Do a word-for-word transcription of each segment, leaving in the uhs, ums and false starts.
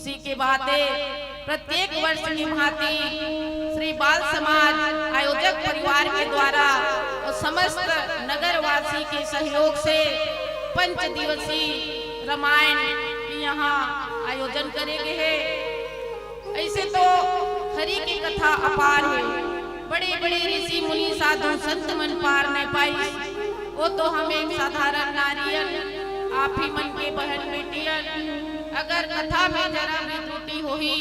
खुशी के बात हे, प्रत्येक वर्ष की भांति श्री बाल समाज आयोजक परिवार के द्वारा और समस्त नगरवासी के सहयोग से पंच दिवसीय रामायण के यहाँ आयोजन करे गे हे। ऐसे तो हरि के कथा अपार हे, बड़े-बड़े ऋषि मुनि साधु संत मन पार नहीं पाइस। वो तो हम एक साधारण नारियन, आप ही मन के बहन बेटियन, अगर कथा में जरा भी त्रुटि होही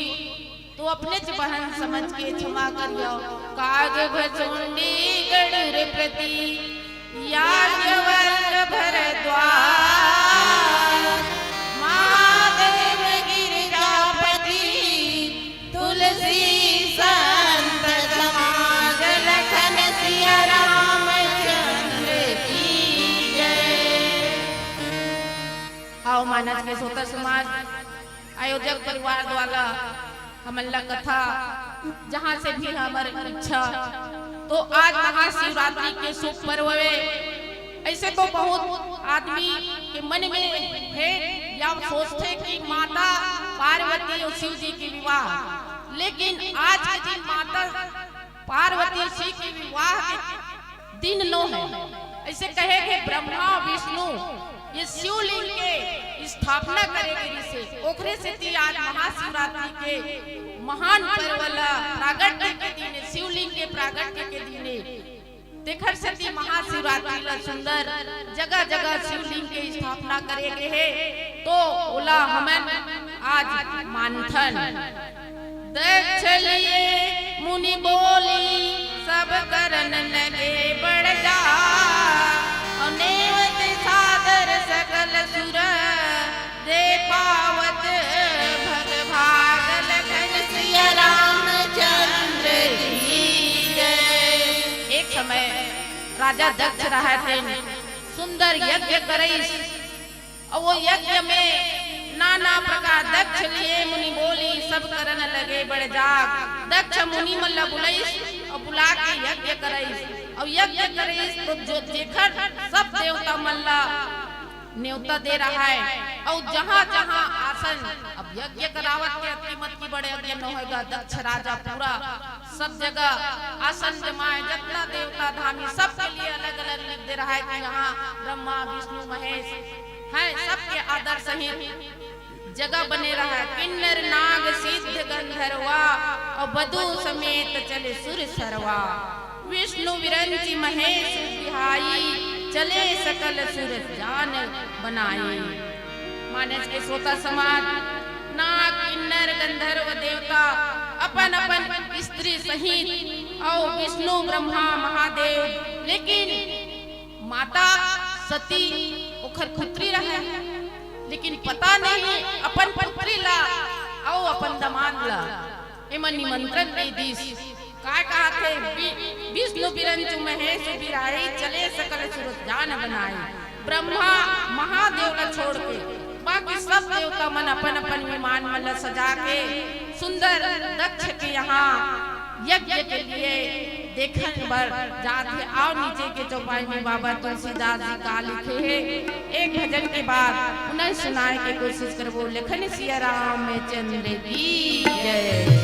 तो अपनेच बहन समझ के क्षमा करियो। काग भचुंडी गणुर प्रति याज्ञवल्क्य भरद्वाज, महादेव गिरिजापति तुलसी संत समाज, लखन सिया रामचंद्र की जय। आओ मानस के श्रोता समाज, आयोजक परिवार द्वारा हमन ला कथा, जहाँ से भी हमर इच्छा, तो आज महाशिवरात्रि के शुभ पर्व हे। ऐसे तो बहुत आदमी के मन में हे या सोचथे कि माता पार्वती और शिव जी के विवाह, लेकिन आज के दिन माता पार्वती शिव के विवाह के दिन नो हे। ऐसे कहे कि ब्रह्मा विष्णु ये शिवलिंग के स्थापना करे गे रिहिसे, ओखरे सेती आज महाशिवरात्रि के महान पर्व ला प्रागट्य के दिन, शिवलिंग के प्रागट्य के दिन हे। तेखर सेती महाशिवरात्रि ला सुंदर जगह जगह शिवलिंग के स्थापना करे गे हे, तो ओला हमन आज मानथन। दक्ष लिए मुनि बोली सब करन लगे बड़ जाग, और नेवत सादर सकल सुर दे पावत भग भाग, लखन सिया रामचंद्र की जय। एक समय राजा दक्ष रहय तेन सुंदर यज्ञ करइस, अउ वो यज्ञ में नाना प्रकार दक्ष लिए मुनि बोली सब करन लगे बड़ जाग। दक्ष मुनि मन ला बुलाइस अउ बुला के यज्ञ करइस, अउ यज्ञ करइस तो जो जेखर सब देवता मन ला नेवता दे रहय, अउ जहाँ जहाँ आसन, अब यज्ञ करावत के अतकी मतकी बड़ यज्ञ न होय गा, दक्ष राजा पूरा सब जगह आसन जमाय, जतना देवता धामी सबके लिए अलग अलग लिख दे रहय कि यहाँ ब्रह्मा विष्णु महेश हे, सबके आदर सहित जगह बने रहय। किन्नर नाग सिद्ध गंधर्वा, अउ बधु समेत चले सुर सरवा। विष्णु विरंचि महेश बिहाई, चले सकल सुर जान बनाई। मानस के श्रोता समाज, नाग किन्नर गंधर्व देवता अपन अपन स्त्री सहित अउ विष्णु ब्रह्मा महादेव, लेकिन माता सती ओखर पुत्री रहय, लेकिन पता नहीं अपन पुत्री ला अउ अपन दमाद ला एमन निमंत्रण दे दिस। काय कहत हे? वि-, विष्णु बिरंचु महेश बिहाई, चले सकल सुर जान बनाई। ब्रह्मा महादेव ला छोड़ के बाकी सब देवता मन अपन अपन विमान मन ला सजा के सुंदर दक्ष के यहाँ यज्ञ के लिए देखन बर जात हे। अउ नीचे के चौपाई में बाबा तुलसीदास जी का लिखे हे, एक भजन के बाद पुनः सुनाए के कोशिश करबो। लखन सिया रामचंद्र की जय।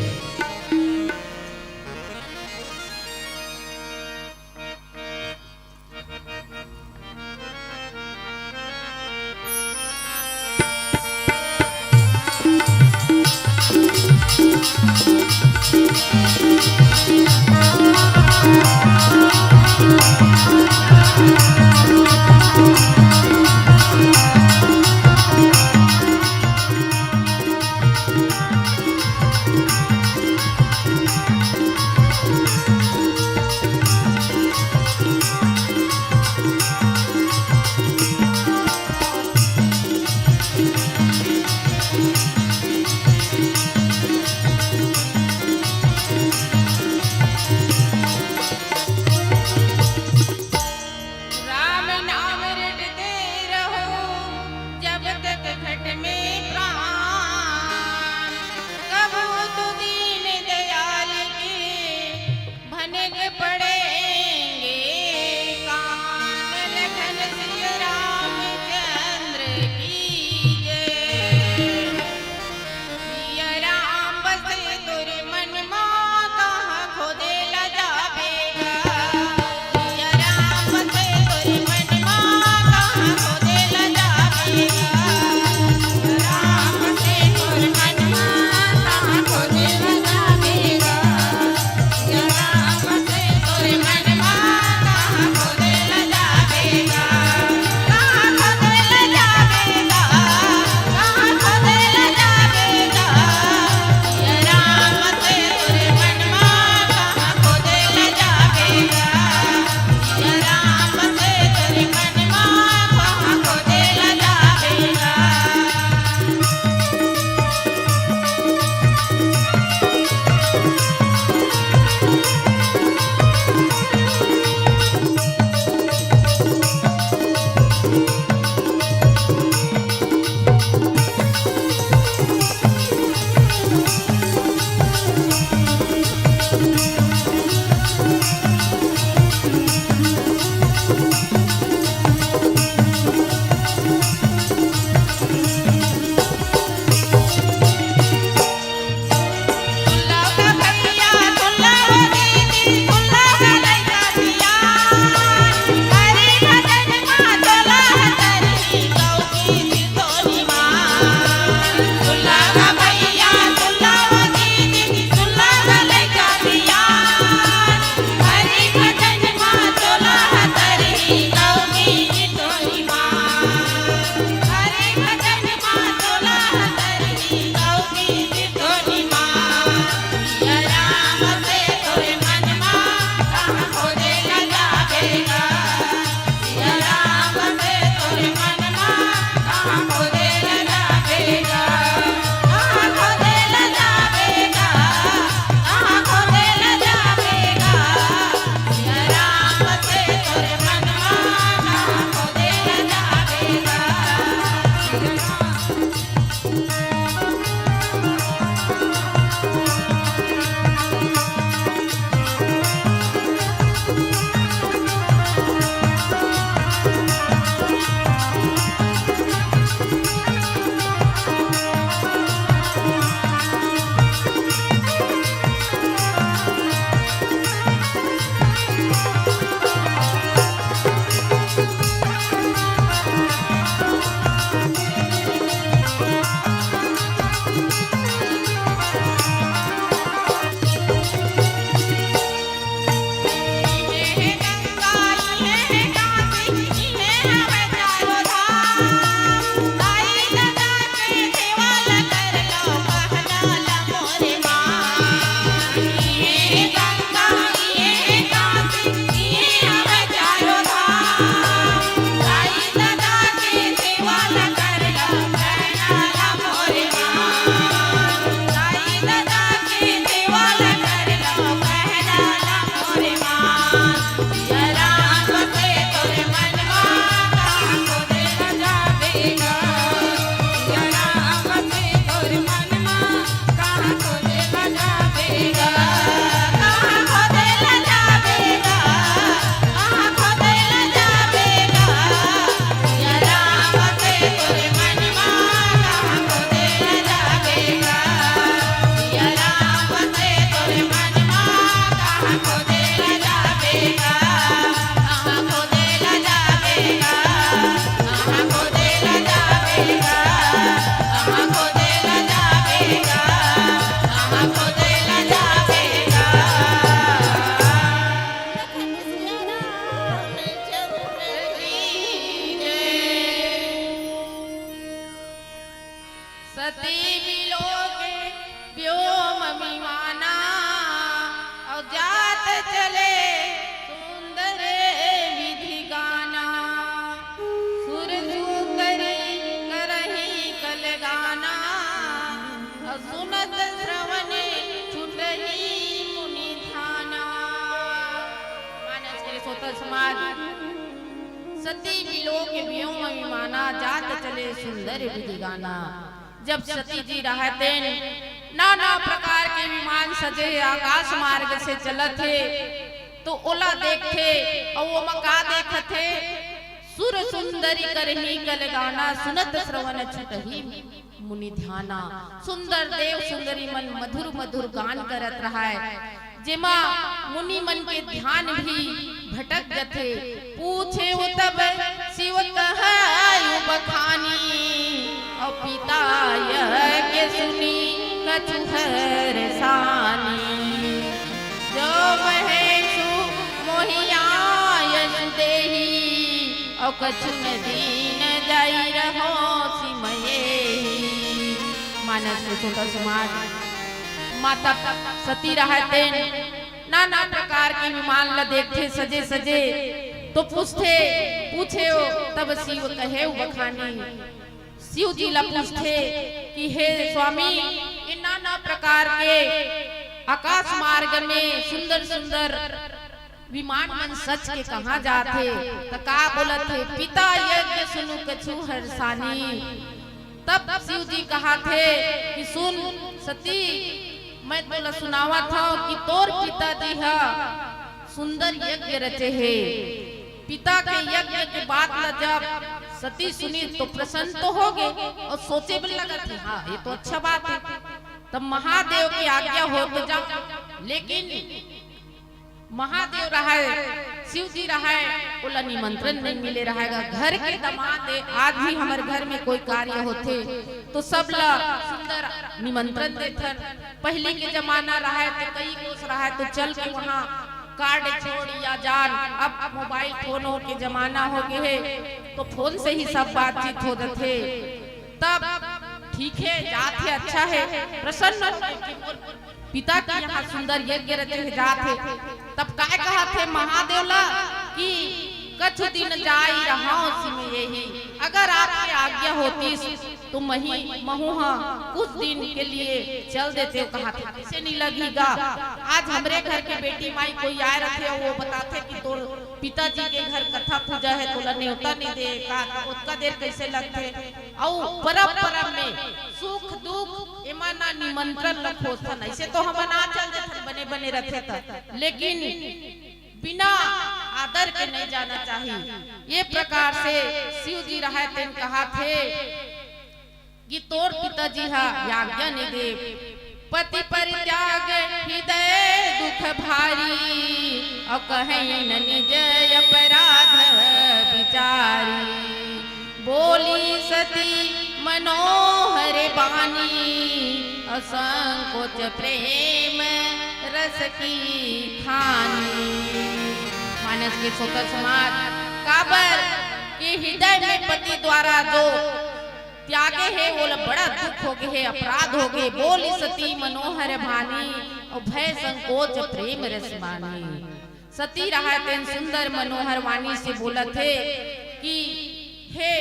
सती बिलोक व्योम विमाना, अउ जात चले सुंदर विधि गाना। सुर सुंदरी करही कल गाना, अउ सुनत श्रवण छुटही मुनि ध्याना। मानस के श्रोता समाज, सती बिलोक व्योम विमाना, जात चले सुंदर विधि गाना। जब सती जी रहय तेन नाना प्रकार के विमान सजे आकाश मार्ग से चलत हे, तो ओला देखथे अउ ओमा का देखत हे? सुर सुंदरी करही कल गाना, सुनत श्रवण छुटही मुनि ध्याना। सुंदर देव सुंदरी मन मधुर मधुर गान करत रहय, जेमा मुनि मन के ध्यान भी भटक जथे। पूछेउ तब शिव कहइ बखानी, अउ पिता यज्ञ सुनि कछु हरसानी। जो महेशु मोहिया यशु देही, अउ कछु न दीन जाई रहो सिमयेही। मानस के श्रोता समाज, माता सती रहय तेन नाना प्रकार के विमान ल देखथे सजे सजे, तो पूछथे, पूछेउ तब शिव कहेउ बखानी। शिव जी ला पूछथे कि हे स्वामी, ये नाना प्रकार के आकाश मार्ग में सुंदर सुंदर विमान मन सज के कहाँ जाथे? त का बोलत हे? पिता यज्ञ सुनु कछु हरसानी। तब शिव जी कहत हे कि सुन सती, मैं तोला सुनावत हंव कि तोर पिताजी ह सुंदर यज्ञ रचे हे। पिता के यज्ञ के बात ल जब सती सुनिस तो प्रसन्न तो होगे अउ सोचे बर लगत हे, हाँ, ये तो अच्छा बात हे। तब महादेव के आज्ञा हो तो जा, लेकिन महादेव रहय, शिव जी रहय, ओला निमंत्रण नइ मिले रहय गा। घर के दमाद ए, आज भी हमर घर में कोई कार्य होथे, तो सब ला सुंदर निमंत्रण देथन। पहिली के जमाना रहय, तो कई कोस रहय, तो चल के वहाँ कार्ड छोड़ या जान। अब मोबाइल फोन हो के जमाना हो गे हे, तो फोन से ही सब बातचीत हो जथे। तब ठीक हे, जात हे, अच्छा हे, प्रसन्न हो के मोर पिता के यहाँ सुंदर यज्ञ रचे हे, जात हे। तब काय कहत हे महादेव ला कि कछु दिन जाई रहंव सिमयेही, अगर आपके आज्ञा होतिस तो मही, महू ह कुछ दिन के लिए चल देतेंव, कहत हे। कइसे नइ लगही गा? आज हमरे घर के बेटी माई कोई आय रथे, वो बताथे कि तोर पिताजी के घर कथा पूजा हे, तोला नेवता नइ दे का, ओतका देर कइसे लगथे? अउ परब परब में सुख दुख एमा ना निमंत्रण ल खोजथन। अइसे तो हमन आ चल देथन, बने बने रथे त, लेकिन बिना आदर के नइ जाना चाही। ये प्रकार से शिव जी रहय तेन कहत हे कि तोर पिताजी ह आज्ञा नइ दे। पति परित्याग हृदय दुख भारी, अउ कहइ न निज अपराध बिचारी। बोली सती मनोहर बानी, अउ संकोच प्रेम रस की खानी। मानस के श्रोता समाज, काबर के हृदय में पति द्वारा जो त्यागे हे, ओला बड़ा दुख होगे हे, अपराध होगे। बोली सती मनोहर बानी, अउ भय संकोच प्रेम रस मानी। सती रहय तेन सुंदर मनोहर वाणी से बोलत हे कि हे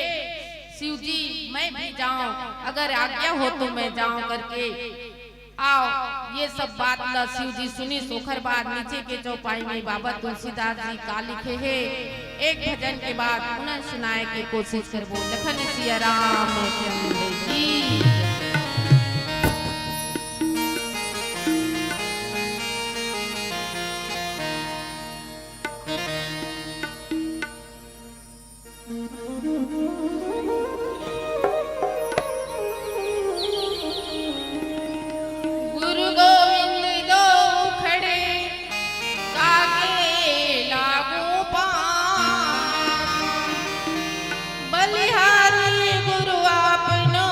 शिव जी, मैं भी जांव, अगर आज्ञा हो तो मैं जांव करके। अउ ये सब बात ला शिव जी सुनिस, ओखर बाद नीचे के चौपाई में बाबा तुलसीदास जी का लिखे हे, एक भजन के बाद पुनः सुनाय के कोशिश करबो। लखन सिया रामचंद्र की। गुरु गोविंद दो खड़े, काके लागू पांव। बलिहारी गुरु आपनो,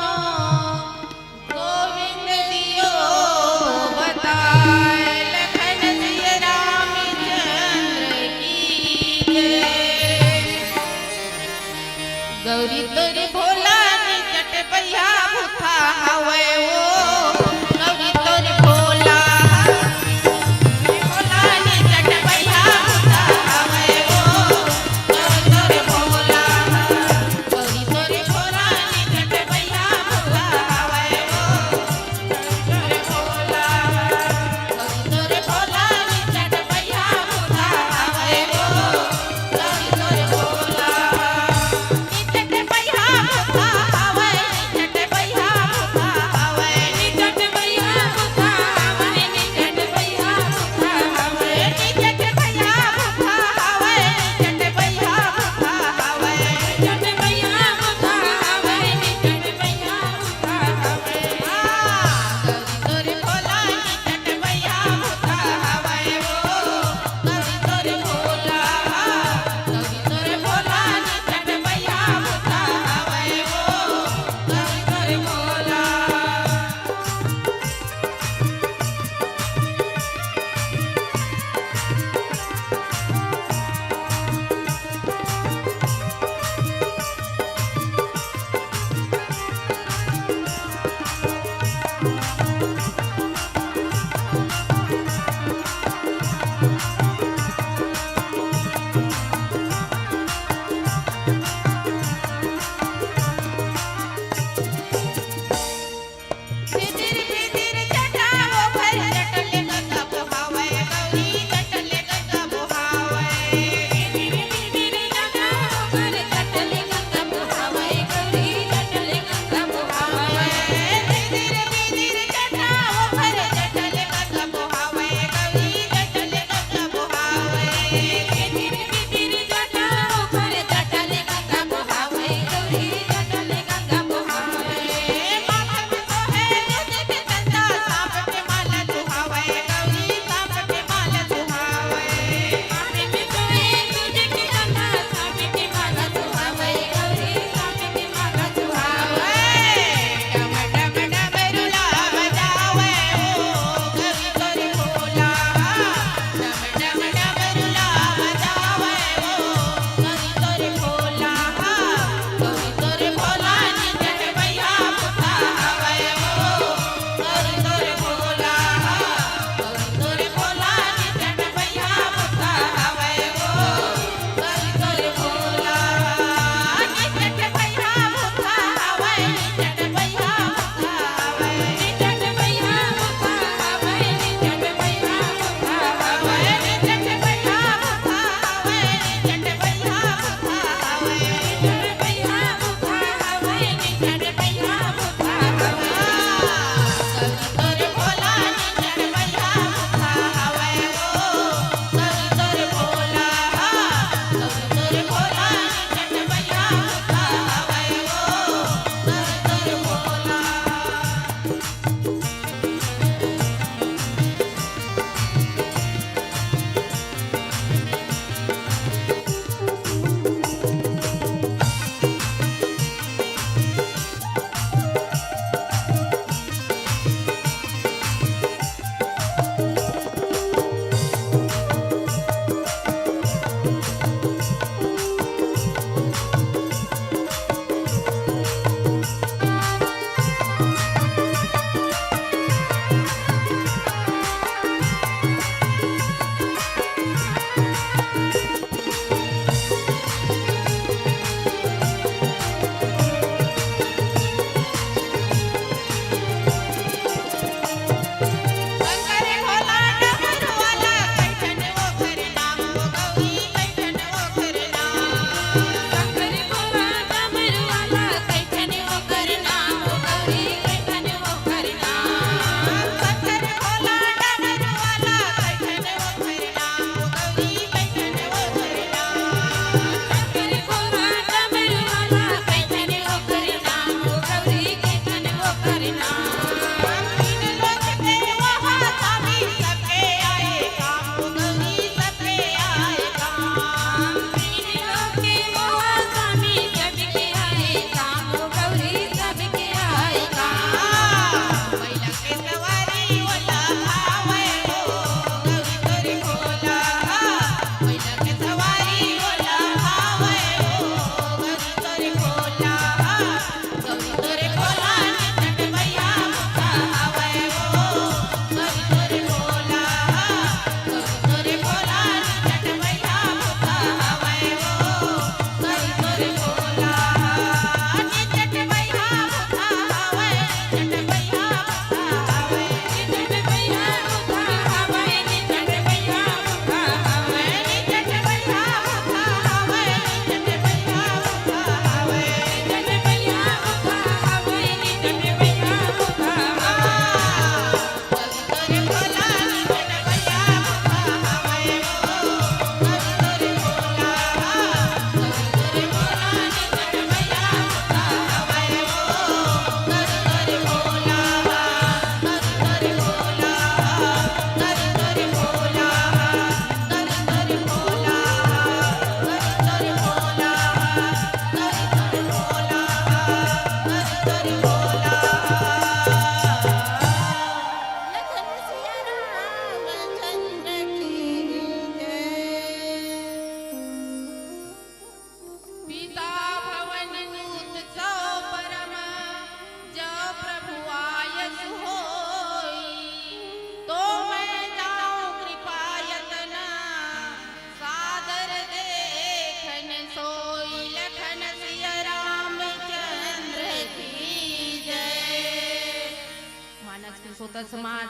श्रोता समाज,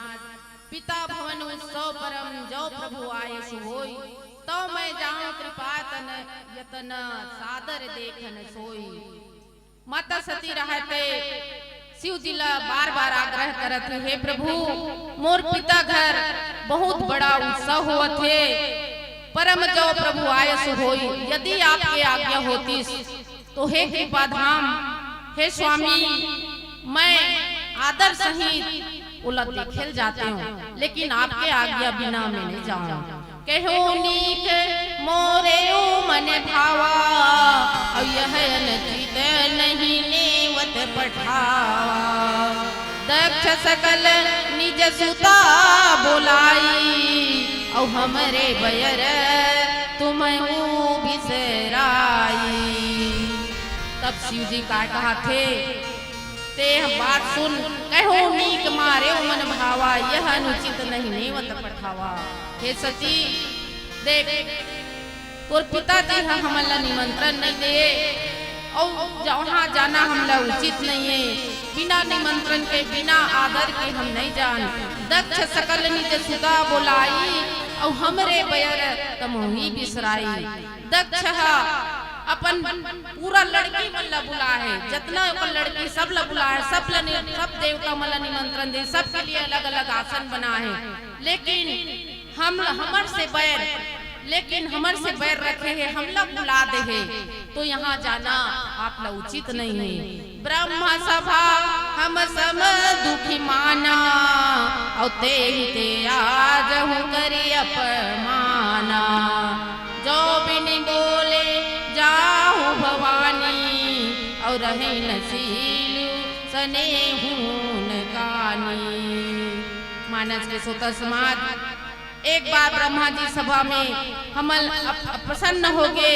पिता भवन उत्सव परम जो प्रभु आयस होई, तो मैं जाऊं कृपा तन यतन सादर देखन सोई। माता सती रहते शिव जी ला बार बार आग्रह करत हे, "हे प्रभु, मोर पिता घर बहुत बड़ा उत्सव होवत हे, परम जो प्रभु आयस होई, यदि आपके आज्ञा होतिस तो हे कृपा धाम, हे स्वामी, मैं आदर सहित ओला देखे ल जाते हूँ, लेकिन आपके आज्ञा बिना मैं नहीं जाऊँ।" कहो नीक मोरे ओ मन भावा, अउ यह अनचित नहीं नेवत पठावा। दक्ष सकल निज सुता बोलाई, अउ हमरे बयर तुमहु बिसराई। तब शिव जी का कहा थे, "ते यह बात सुन, कहो नीक मारे ओ मन भावा, यह अनुचित नहीं नेवत पठावा।" हे सती, देख, तोर पिताजी ह हमन ला निमंत्रण नहीं दे, अउ जहाँ जाना हमला उचित नहीं है। बिना निमंत्रण के, बिना आदर के हम नहीं जान। दक्ष सकल निज सुता बोलाई, अउ हमरे बयर तमोही बिसराई। दक्ष ह अपन पूरा लड़की मन ला बुलाए हे, जतना ओकर लड़की सब ला बुलाए हे, सब ला नि-, सब देवता मन ला निमंत्रण दे, सबके लिए अलग-अलग आसन बनाए हे, लेकिन हम, हमर से बैर, लेकिन हमर से बैर रखे हे, हमला बुला दे हे, तो यहाँ जाना आप ला उचित नहीं है। ब्रह्म सभा हम सम दुखी माना, अउ तेहि ते आज हूँ करी अपमाना। जो बिन बोले जाहु भवानी, अउ रहे न सीलु सनेहु न कानी। मानस के श्रोता समाज, एक बार ब्रह्मा जी सभा में हमन अप-, प्रसन्न होगे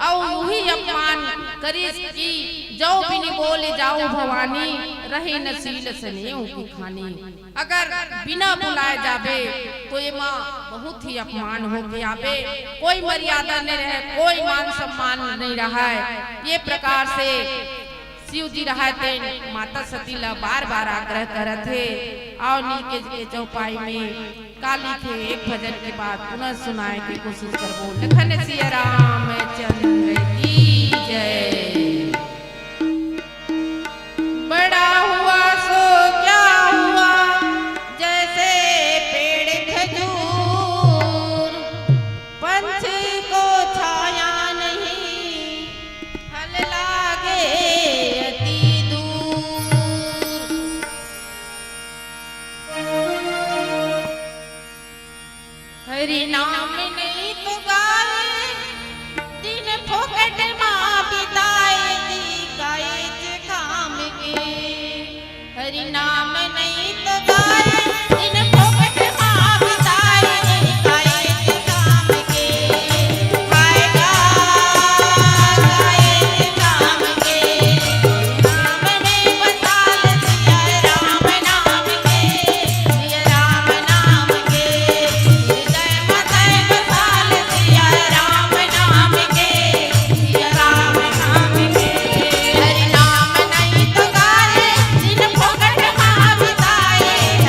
अउ उही अपमान करिस कि "जो बिन बोले जाहु भवानी, रहे न सील सनेहु की खानी।" अगर बिना बुलाए जाबे तो एमा बहुत ही अपमान होके आबे, कोई मर्यादा नहीं रहे, कोई मान सम्मान नहीं रहे। ये प्रकार से शिव जी रहय तेन माता सती ला बार-बार आग्रह करत हे, अउ नीके के चौपाई में काली के एक भजन के बाद पुनः सुनाए के कोशिश करबो। लखन सिया रामचंद्र की जय। बड़ा हुआ सो क्या हुआ, जैसे पेड़ खजूर, पंछी को छाया नहीं, फल लागे अति दूर। हरि नाम नहीं तो गाए, दिन फोकट मा बिताए जी, काहेच काम के। हरि नाम नहीं तो गाए, दिन फोकट मा बिताए जी, काहेच काम के। हाय गा, काहेच काम के। नाम में बसाल सिया राम नाम के, सिया राम नाम के। हृदय में बसाल सिया राम नाम के, सिया राम नाम के। हरि नाम नहीं तो गाए, दिन फोकट मा बिताए।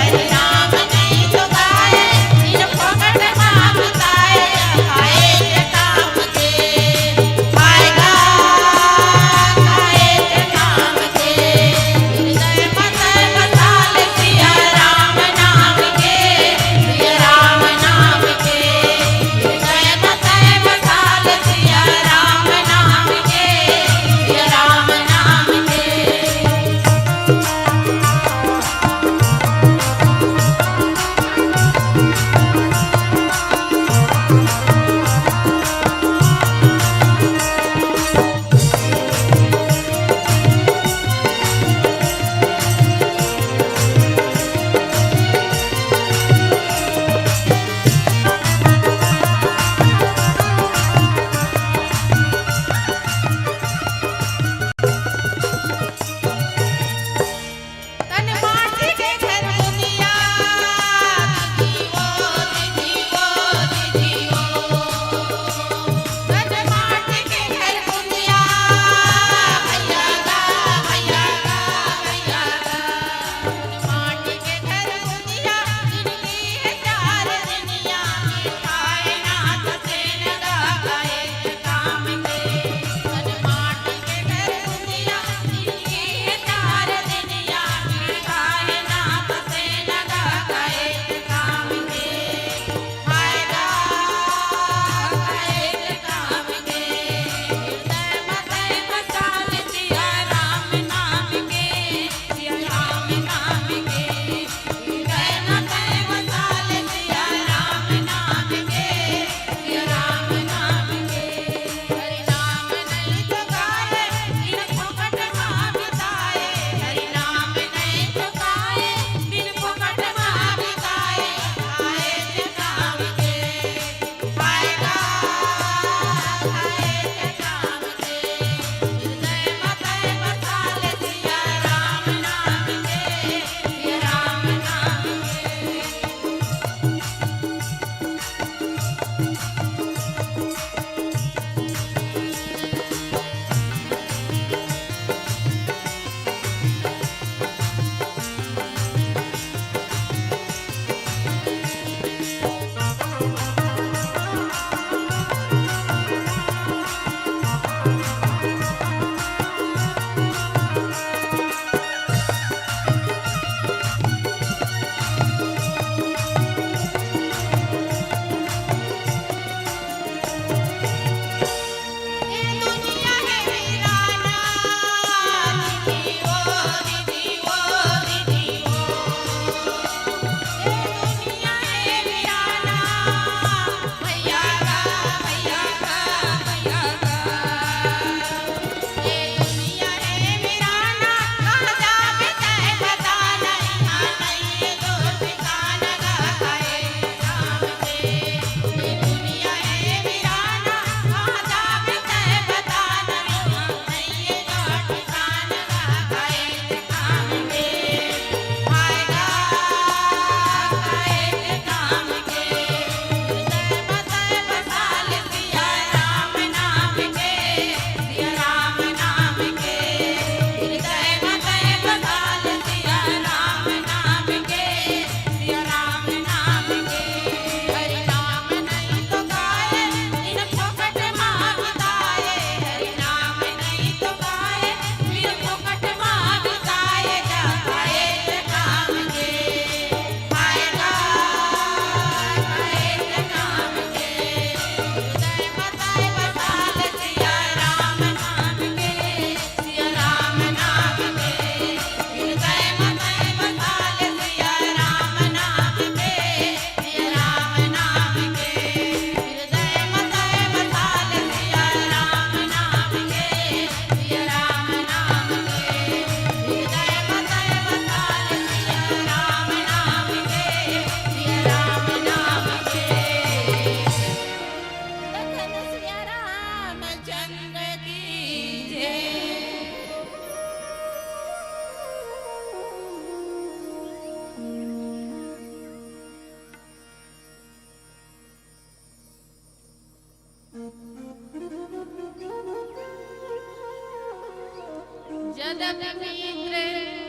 तदपि मित्र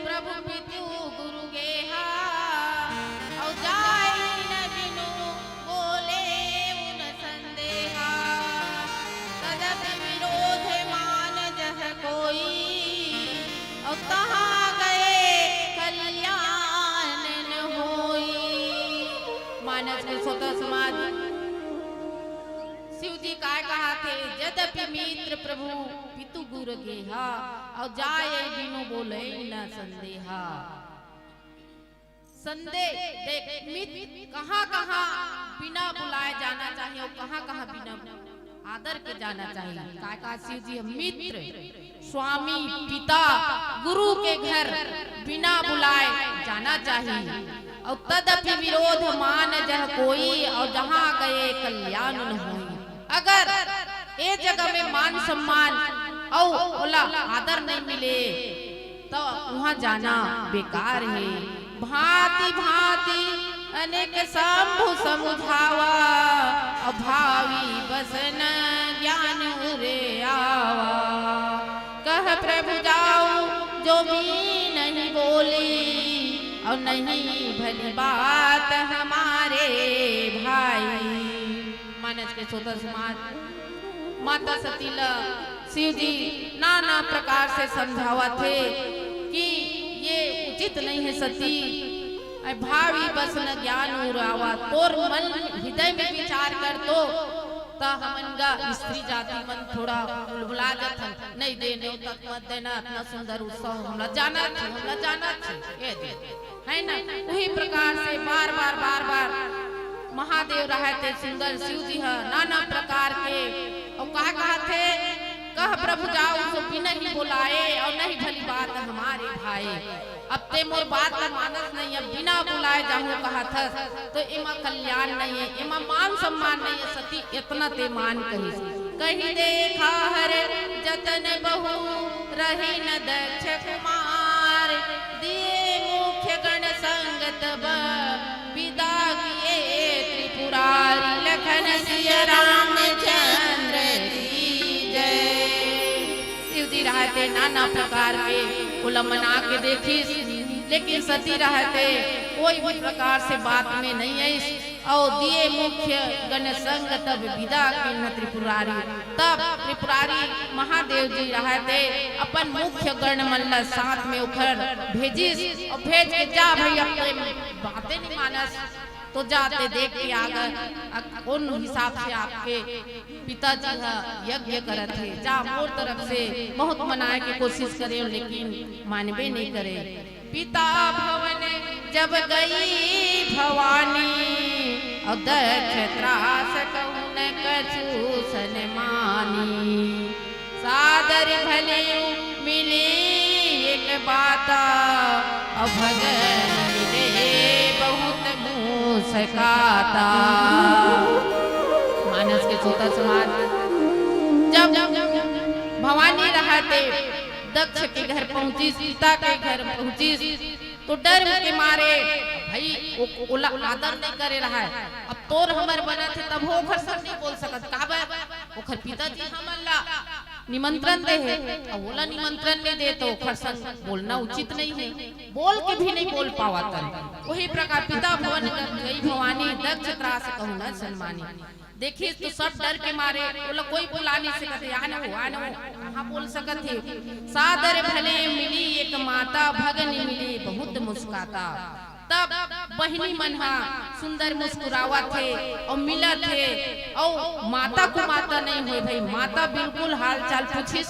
प्रभु पितु गुरु गेहा, अउ जाय न बिनु बोले उन संदेहा। तदपि विरोध मान जह कोई, अउ तहाँ गए कल्याण न होई। मानस के श्रोता समाज, शिव जी काय कहाथे, जदपि मित्र प्रभु पितु गुरु गेहा, अउ जाय बिनु बोले न संदेहा। संदेह, देख, मित्र कहाँ-कहाँ बिना बुलाए जाना चाहिए अउ कहाँ-कहाँ बिना आदर के जाना चाहिए। काय कहा शिव जी ह, मित्र, स्वामी, पिता, गुरु के घर बिना बुलाए जाना चाहिए। अउ तदपि विरोध मान जह कोई, अउ जहाँ गए कल्याण न होई। अगर ए जगह में मान सम्मान अउ ओला आदर नहीं मिले, त उहाँ जाना बेकार हे। भांति भांति अनेक शंभु समुझावा, अउ भावी बसन ज्ञान उरे आवा। कह प्रभु जाऊ जो भी नहीं बोली, अउ नहीं भली बात हमारे भाई। मानस के श्रोता समाज, माता सती ल शिव जी नाना प्रकार से समझावत हे कि ये उचित नहीं है सती। अइ भावी बस न ज्ञान उरावा, तोर मन हृदय में विचार कर तो, त हमन गा स्त्री जाति मन थोड़ा बुलबुला जाथन, नहीं दे, न्योता मत देना, अतना सुंदर उत्सव हमला जाना थे, हमला जाना थे, ये दे। है ना? उही प्रकार से बार-बार, बार-बार महादेव रहत हे सुंदर शिव जी ह नाना प्रकार के, अउ का कहत हे, "कह प्रभु जाऊ सो बिनहि बुलाए, अउ नहीं भली बात हमारे भाए।" अब ते मोर बात ल मानस नहीं, अब बिना बुलाए जाहूं कहत हस, तो एमा कल्याण नहीं है, एमा मान सम्मान नहीं है, सती एतना ते मान कहिस। कहि देखा हर जतन बहु रहिन दक्ष कुमार, दिए मुख्य गण संग तब बिदा किए त्रिपुरारी। लखन सिय रामचंद्र की जय। शिव जी रहत हे नाना प्रकार के ओला मना के देखिस, लेकिन सती रहत हे कोई भी प्रकार से बात में नहीं आइस। अउ दिए मुख्य गण संग तब बिदा किन्ह त्रिपुरारी। तब त्रिपुरारी महादेव जी रहत हे अपन मुख्य गण मन ल साथ में ओखर भेजिस अउ भेज के, "जा भई, अब ते बाते नहीं मानस, तो जा ते देख के आ गा, अ, कौन हिसाब से आपके पिताजी ह यज्ञ करत हे। जा, मोर तरफ से बहुत मनाए के कोशिश करे, लेकिन मानबे नहीं करे।" पिता भवन जब गई भवानी, अउ दक्ष त्रास कहु न कछु सन मानी। सादर भले मिली एक बाता, अउ भगन मिले बहुत मुस्काता। मानस के श्रोता समाज, जब भवानी रहत हे दक्ष के घर पहुंचिस, पिता के घर पहुंचिस, तो डर के मारे, भई, ओ-, ओला आदर नहीं करे रहय। अब तोर हमर बनत हे, तभो ओखर संग नहीं बोल सकत। काबर? ओखर पिताजी हमन ला निमंत्रण दे हे, अउ ओला निमंत्रण नहीं दे, तो ओखर संग बोलना उचित नहीं है, बोल के भी नहीं बोल पावत हन। वही प्रकार पिता भवन गई भवानी, दक्ष त्रास कहु न सन मानी। देखिस तो सब डर के मारे, ओला कोई बुला नहीं सकत हे, "आन हो, आन हो", कहाँ बोल सकत हे। सादर भले मिली एक माता, भगन मिली बहुत मुस्काता। तब बहिनी मन हा सुंदर मुस्कुरावत हे अउ मिलत हे, अउ माता को माता नहीं होय भई, माता बिल्कुल हाल चाल पूछिस।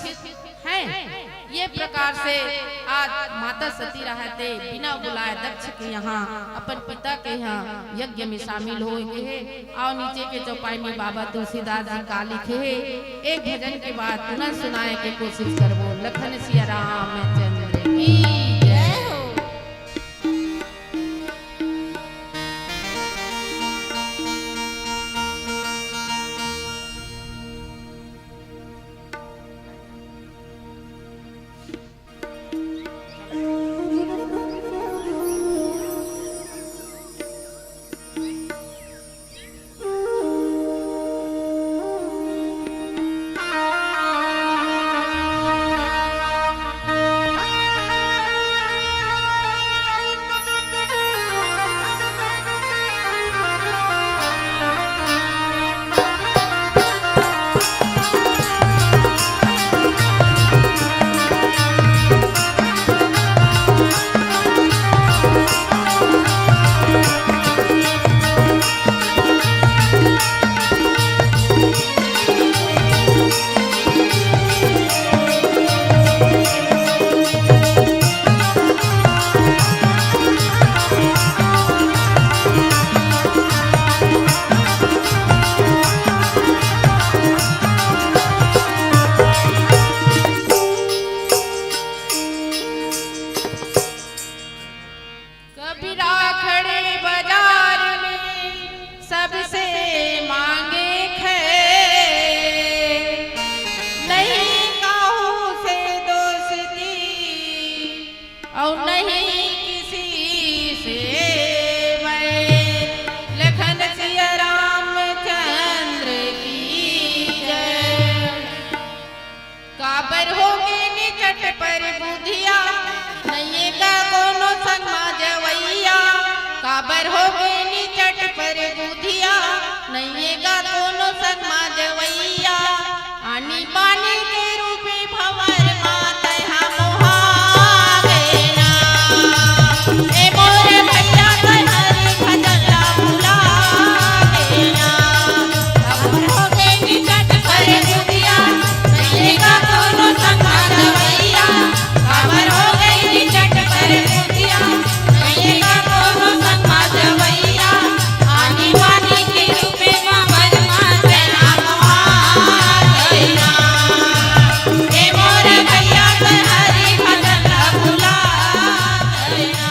हैं? ये प्रकार से आज माता सती रहत हे बिना बुलाए दक्ष के यहाँ, अपन पिता के यहाँ यज्ञ में शामिल होय गे हे। अउ नीचे के चौपाई में बाबा तुलसीदास जी का लिखे हे, एक भजन के बाद पुनः सुनाए के कोशिश करबो। लखन सिया रामचंद्र की जय हो। अभी राखड़े बाजार में सबसे मांगे खैर, नहीं काहू से दोस्ती और नहीं किसी से बैर। लखन सिया रामचंद्र की जय। काबर होगे निचट पर बुधिया, नइये गा कोनो संग मा जवइया। काबर होगे निचट पर बुधिया, नइये गा कोनो संग मा जवइया। आनी बानी के रूपे भंवर मा तैं हा मोहा गे ना। ए मोर भइया तैं हरि भजन ला भुला गे ना। काबर होगे निचट पर बुधिया, नइये गा कोनो संग मा जवइया। काबर होगे निचट पर बुधिया, नइये गा कोनो संग मा जवइया। आनी बानी के रूपे भंवर मा तैं हा मोहा गे ना। ए मोर भइया तैं हरि भजन ला भुला गे ना।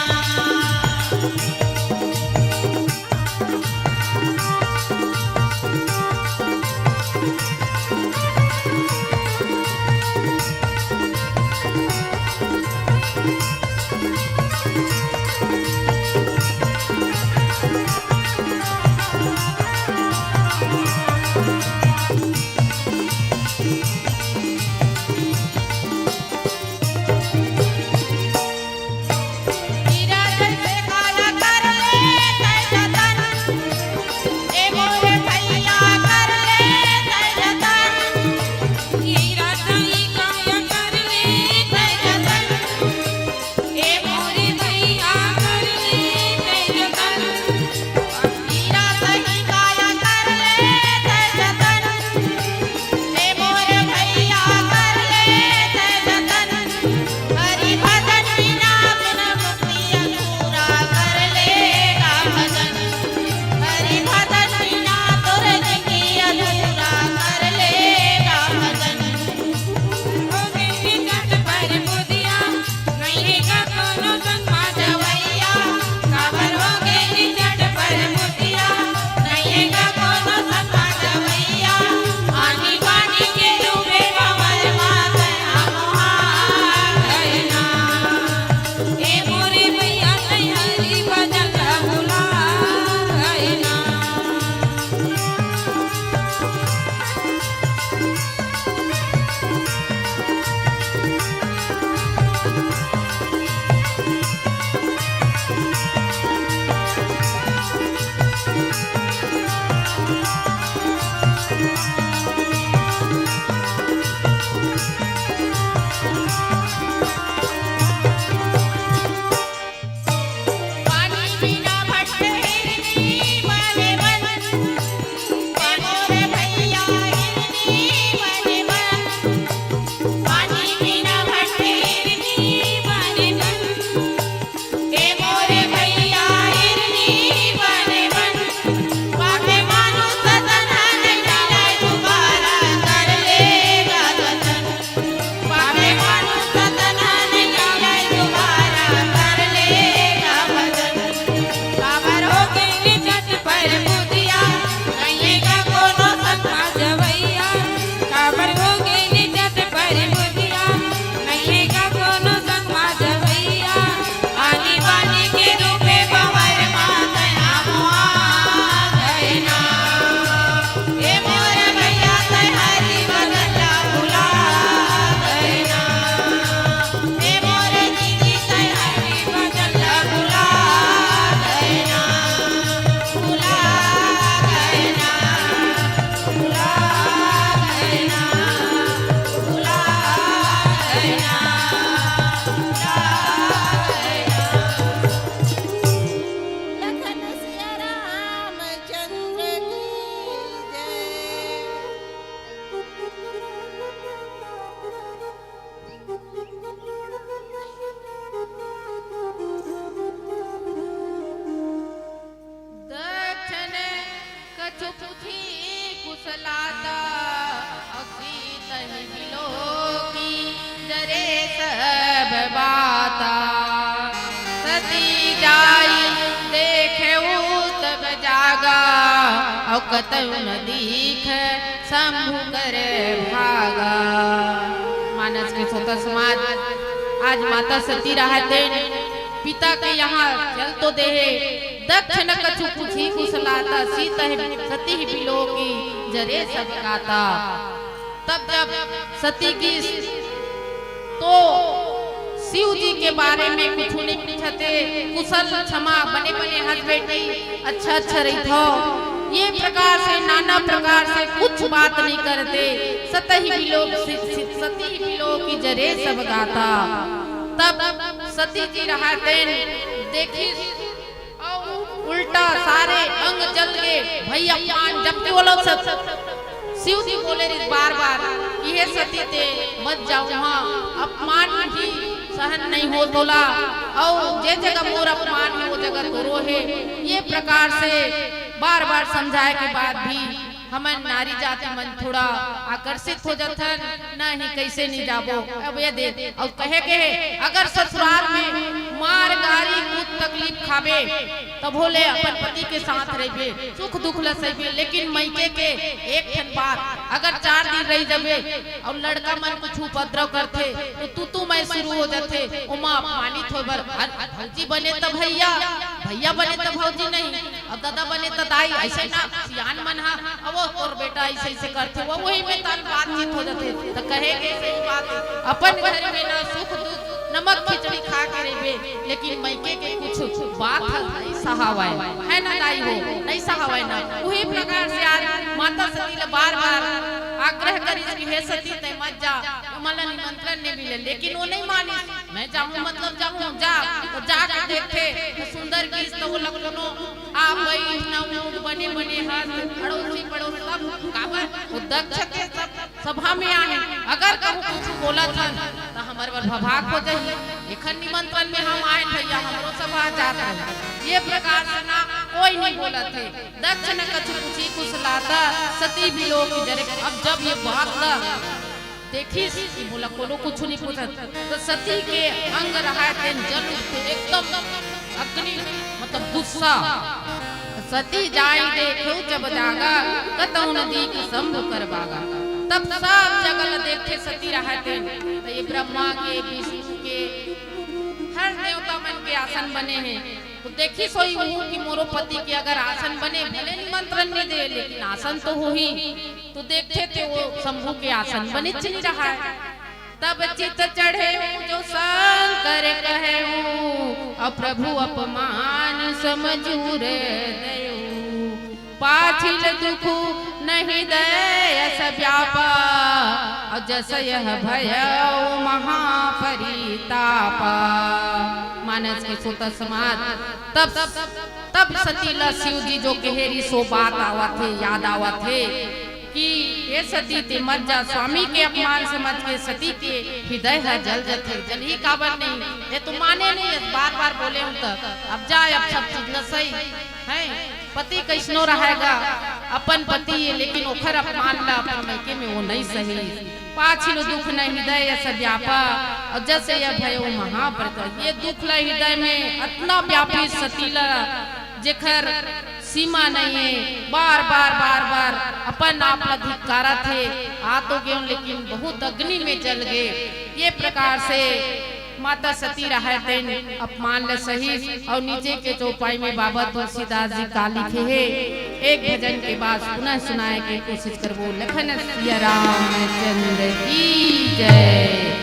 हीरा जइसे काया कर ले तैं जतन, ए मोर भइया कर ले तैं जतन। हीरा जइसे काया कर ले तैं जतन, ए मोर भइया कर ले तैं जतन। हीरा जइसे काया कर ले तैं जतन, ए मोर भइया कर ले तैं जतन। हरि भजन बिना बिन मुक्ति अधूरा कर ले गा भजन। हरि भजन बिना तोर जिंदगी अधूरा कर ले गा भजन। होगे निचट पर बुधिया, नइये गा कोनो संग मा जवइया। काबर होगे निचट पर बुधिया, नइये गा कोनो संग मा जवइया। आनी बानी के रूपे भंवर मा तैं हा मोहा गे ना। ए मोर भइया तैं हरि भजन ला भुला गे ना। पानी बिना भटके हिरनी बने बन। ए मोर भइया हिरनी बने बन। पानी बिना भटके हिरनी बने बन। ए मोर भइया हिरनी बने बन। पाके मानुष तन नइ मिलय दुबारा कर ले गा जतन। पाके मानुष तन नइ मिलय दुबारा कर ले गा भजन। काबर होगे निचट पर बुधिया, नइये गा कोनो संग मा जवइया। काबर होगे निचट पर बुधिया, नइये गा कोनो संग मा जवइया। आनी बानी के रूपे भंवर मा तैं हा मोहा गे ना। ए मोर भइया तैं हरि भजन ला भुला गे ना। ए मोर दीदी तैं हरि भजन ला भुला गे ना। भुला गे ना। भुला गे ना। भुला गे ना। भुला गे ना। लखन सिया रामचंद्र की जय। दक्षिण कछु पुथी कुसलाता, अग्नि तहि बिलोकी जरे सब बाता। सती जाय अउ कतहु न दीख शंभु करे भागा। मानस के श्रोता समाज, आज माता सती रहय तेन पिता के यहाँ जल तो देहे, दक्ष न कछु पूछी कुशलाता, सीतहि सती बिलोकी जरे सब गाता। तब जब सती गिस तो शिव जी के बारे में कुछु नहीं पूछत हे, कुशल क्षमा, बने बने हस बेटी, अच्छा अच्छा रहिथो। ये प्रकार से नाना प्रकार से कुछ बात नहीं करत हे। सतहि बिलोक सि-, सि-, सती बिलोकी जरे सब गाता। तब सती जी रहय तेन देखिस अउ उल्टा सारे अंग जल गे। भई अपमान, जबकि वो लोग सब शिव जी बोले रहिस बार बार कि हे सती ते मत जाव, हाँ, अपमान ही सहन नहीं होत हे तोला, अउ जे जगह मोर अपमान हे वो जगह तोरो हे। ये प्रकार से बार बार समझाय के बाद भी हमन नारी जाति मन थोड़ा आकर्षित हो जाथन, नहीं कइसे नहीं जाबो। अब ये दे, अउ कहे के हे, अगर ससुराल में मार गारी कुछ तकलीफ खाबे, तभो ले अपन पति के साथ रहिबे, सुख दुख ल सहिबे, लेकिन मइके के एक ठन बात, अगर चार दिन रहि जाबे अउ लड़का मन कुछु उपद्रव करथे, तो तू तू मैं शुरू हो जाथे, ओमा अपमानित होय बर, अरे भौजी बने त भैया, भैया बने त भौजी नहीं, अब दादा बने त दाई, अइसे ना, सियान मन हा, अब वो तोर बेटा अइसे अइसे करथे, वो वही में तन बातचीत हो जाथे। त कहे के सही बात, अपन घर में ना सुख दुख, नमक खिचड़ी खा के रहिबे, लेकिन मइके के कुछ बात ह नहीं सहावय, है ना दाई हो, नहीं सहावय ना। उही प्रकार से आज माता सती ल बार बार आग्रह करिस कि हे सती, तैं मत जा, ओमन ला निमंत्रण नहीं मिले, लेकिन वो नहीं मानिस। मैं जाहूँ मतलब जाहूँ, जा। तो जाके देखथे, तो सुंदर गिस, तो वो ला कोनो आप वही इतना ऊंट बने बने हस, अड़ोसी पड़ोस सब, काबर वो दक्ष के सब सभा में आए, अगर कहूँ कुछ बोलत हन, तो हमर बर भभाक हो जाही। एखर निमंत्रण में हम आए भैया, हमरो सभा जात हे। ये प्रकार से ना कोई नहीं बोलत हे। दक्ष न कछु पूछी कुशलाता, सती बिलोकी जरे। अब जब ये बात ला देखिस कि मोला कोनो कुछु नहीं पूछत, तो सती के अंग रहय तेन जल उठथे, एकदम अग्नि, मतलब गुस्सा। सती जाय देखेउ जब जागा, कतहु न दीख शंभु कर बागा। तब सब जगह ल देखथे सती रहय तेन, तो ये ब्रह्मा के, विष्णु के, हर देवता मन के आसन बने हे। तो देखिस होही उहू कि मोरो पति के अगर आसन बने, भले निमंत्रण नहीं दे, लेकिन आसन तो होही। तो देखथे ते वो शंभु के आसन बनेच नहीं रहय। तब चित चढ़ेउ जो शंकर कहेउ, अउ प्रभु अपमान समझू रे दयऊ। पाछिल दुख न हृदय अस व्यापा, अउ जस यह भयउ महापरितापा। मानस के श्रोता समाज, तब, तब सती ला शिव जी जो कहे रिहिस ओ बात आवत हे, याद आवत हे कि हे सती, ते मत जा, स्वामी के अपमान समझ के सती के हृदय ह जल जथे। जलही काबर नहीं, ये तो माने नहीं, ये बार बार बोले हूँ त। अब जा, अब सब चीज ल सही है। पति कइसनो रहय गा, अपन पति ये, लेकिन ओखर अपमान ला अपन मइके में वो नहीं सही। पाछिल दुख न हृदय अस व्यापा, अउ जस यह भयउ महापरिताप। ये दुख ला हृदय में अतना व्यापी सती ला, जेखर सीमा नहीं हे, बार बार, बार बार अपन आप ला धिक्कारत हे। आ तो गेंव, लेकिन बहुत अग्नि में जल गे। ये प्रकार से माता सती रहय तेन अपमान ल सहिस अउ नीचे के चौपाई में बाबा तुलसीदास जी का लिखे हे। एक भजन के बाद पुनः सुनाय के कोशिश करबो। लखन सिया रामचंद्र की जय।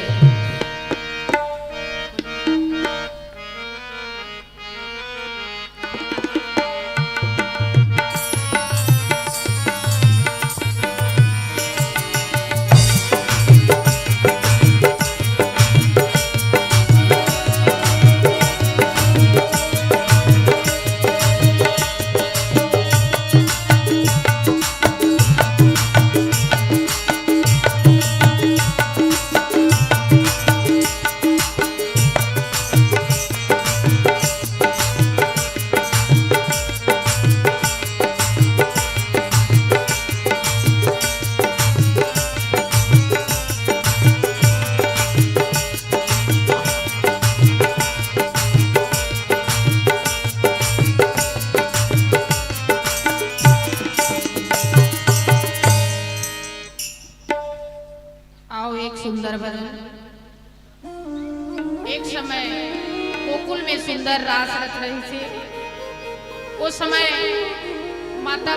रास रच रहिस हे। ओ समय माता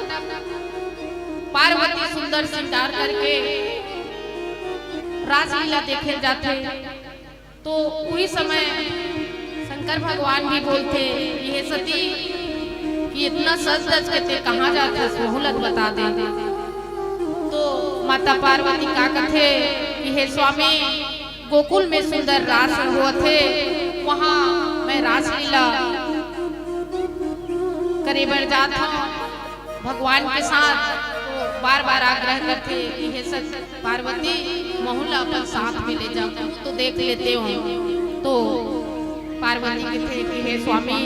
पार्वती सुंदर श्रृंगार करके रासलीला देखे जाथे। तो उही समय शंकर भगवान भी बोलथे कि हे सती, कि इतना सज धज के तें कहाँ जाथस, वहू ला त बता दे। तो माता पार्वती का कथे कि हे स्वामी, गोकुल में सुंदर रास होवत हे, वहाँ मैं रासलीला करे बर जात हूँ भगवान के साथ। तो बार बार आग्रह करथे कि हे सत पार्वती, महू ला अपन साथ में ले जा, तो देख लेते हो। तो पार्वती कथे कि हे स्वामी,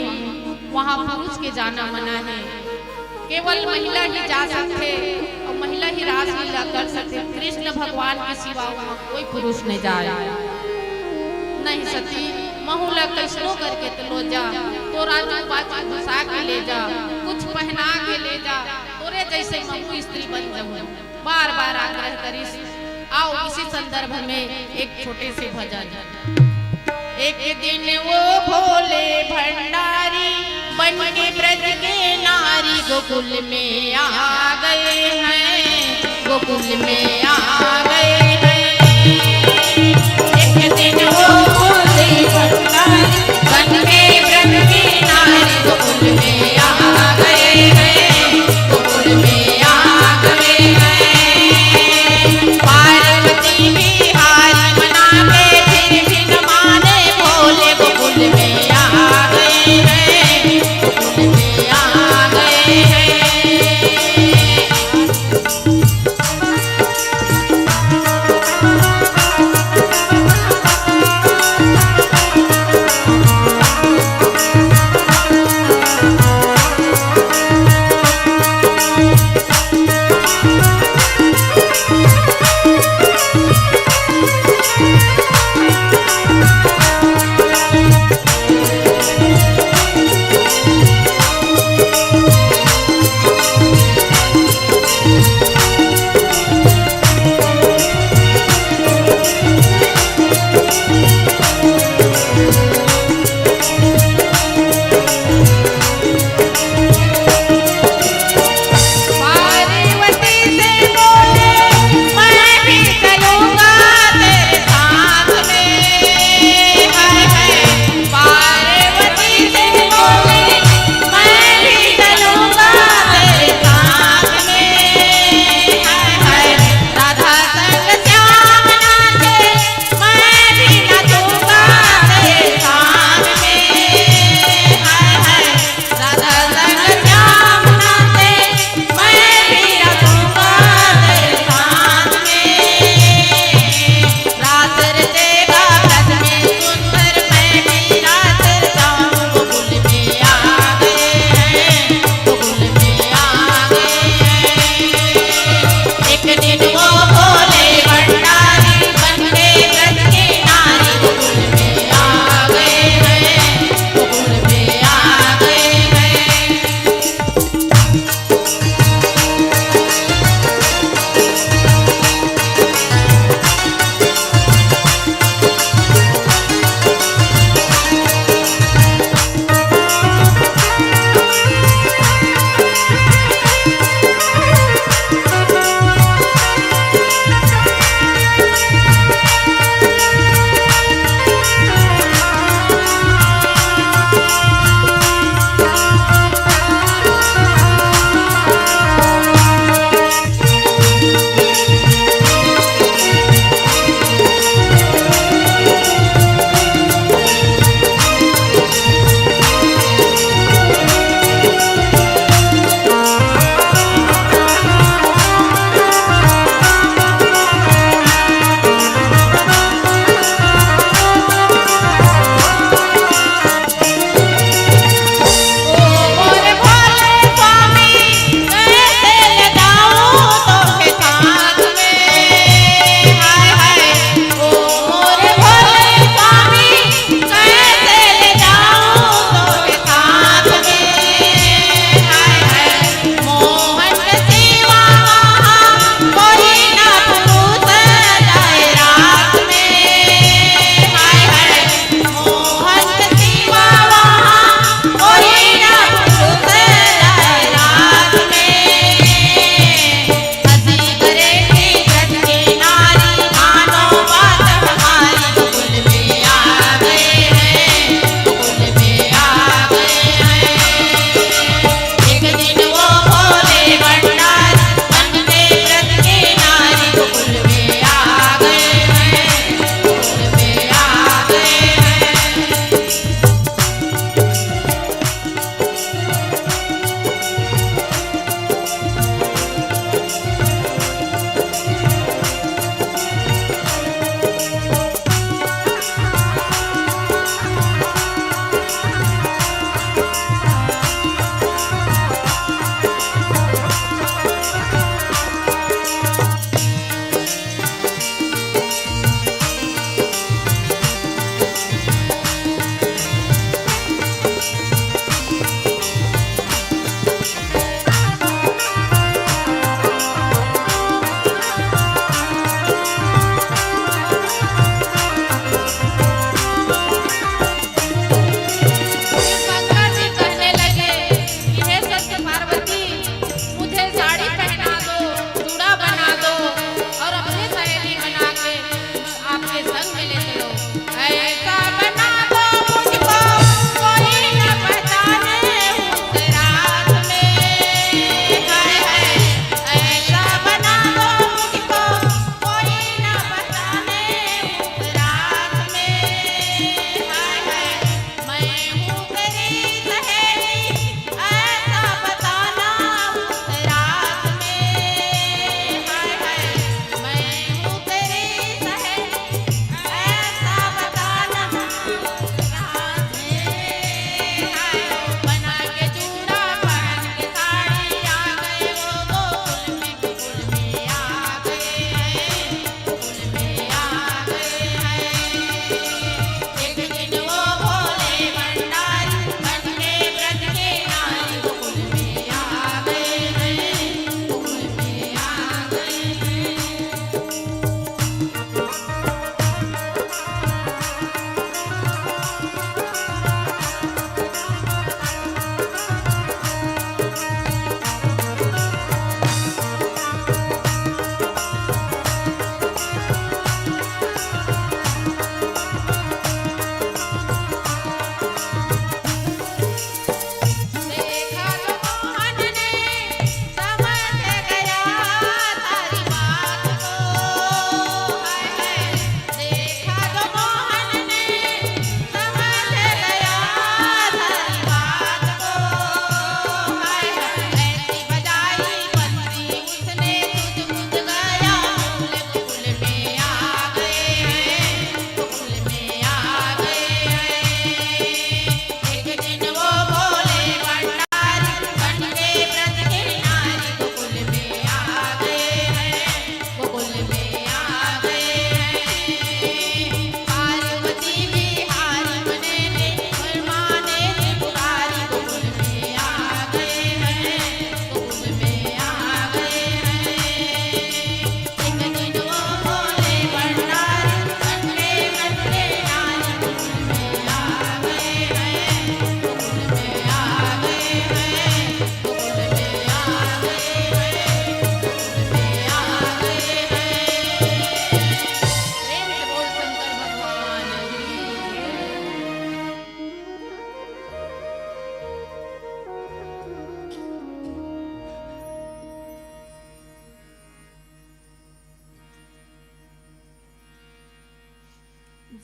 वहाँ पुरुष के जाना मना है, केवल महिला ही जा सकथे और महिला ही रासलीला कर सकथे। कृष्ण भगवान के सिवा वहाँ कोई पुरुष नहीं जाए। नहीं सती, महू ला कइसनो करके त लो जा, तोर आजू बाजू घुसा के ले जा, कुछ पहना के ले जा, तोरे जइसे महू स्त्री बन जाऊं। बार बार आग्रह करिस। आओ, इसी संदर्भ में एक छोटे से भजन। एक दिन वो भोले भंडारी बन के ब्रज के नारी गोकुल में आ गए हैं, गोकुल में आ गए हैं। एक दिन वो भोले भंडारी बन के ब्रज के नारी गोकुल में आ गए हैं, गोकुल में आ गए हैं। पार्वती बिहारी मना के फिर भी न माने, भोले गोकुल में आ गए हैं, गोकुल में आ गए हैं।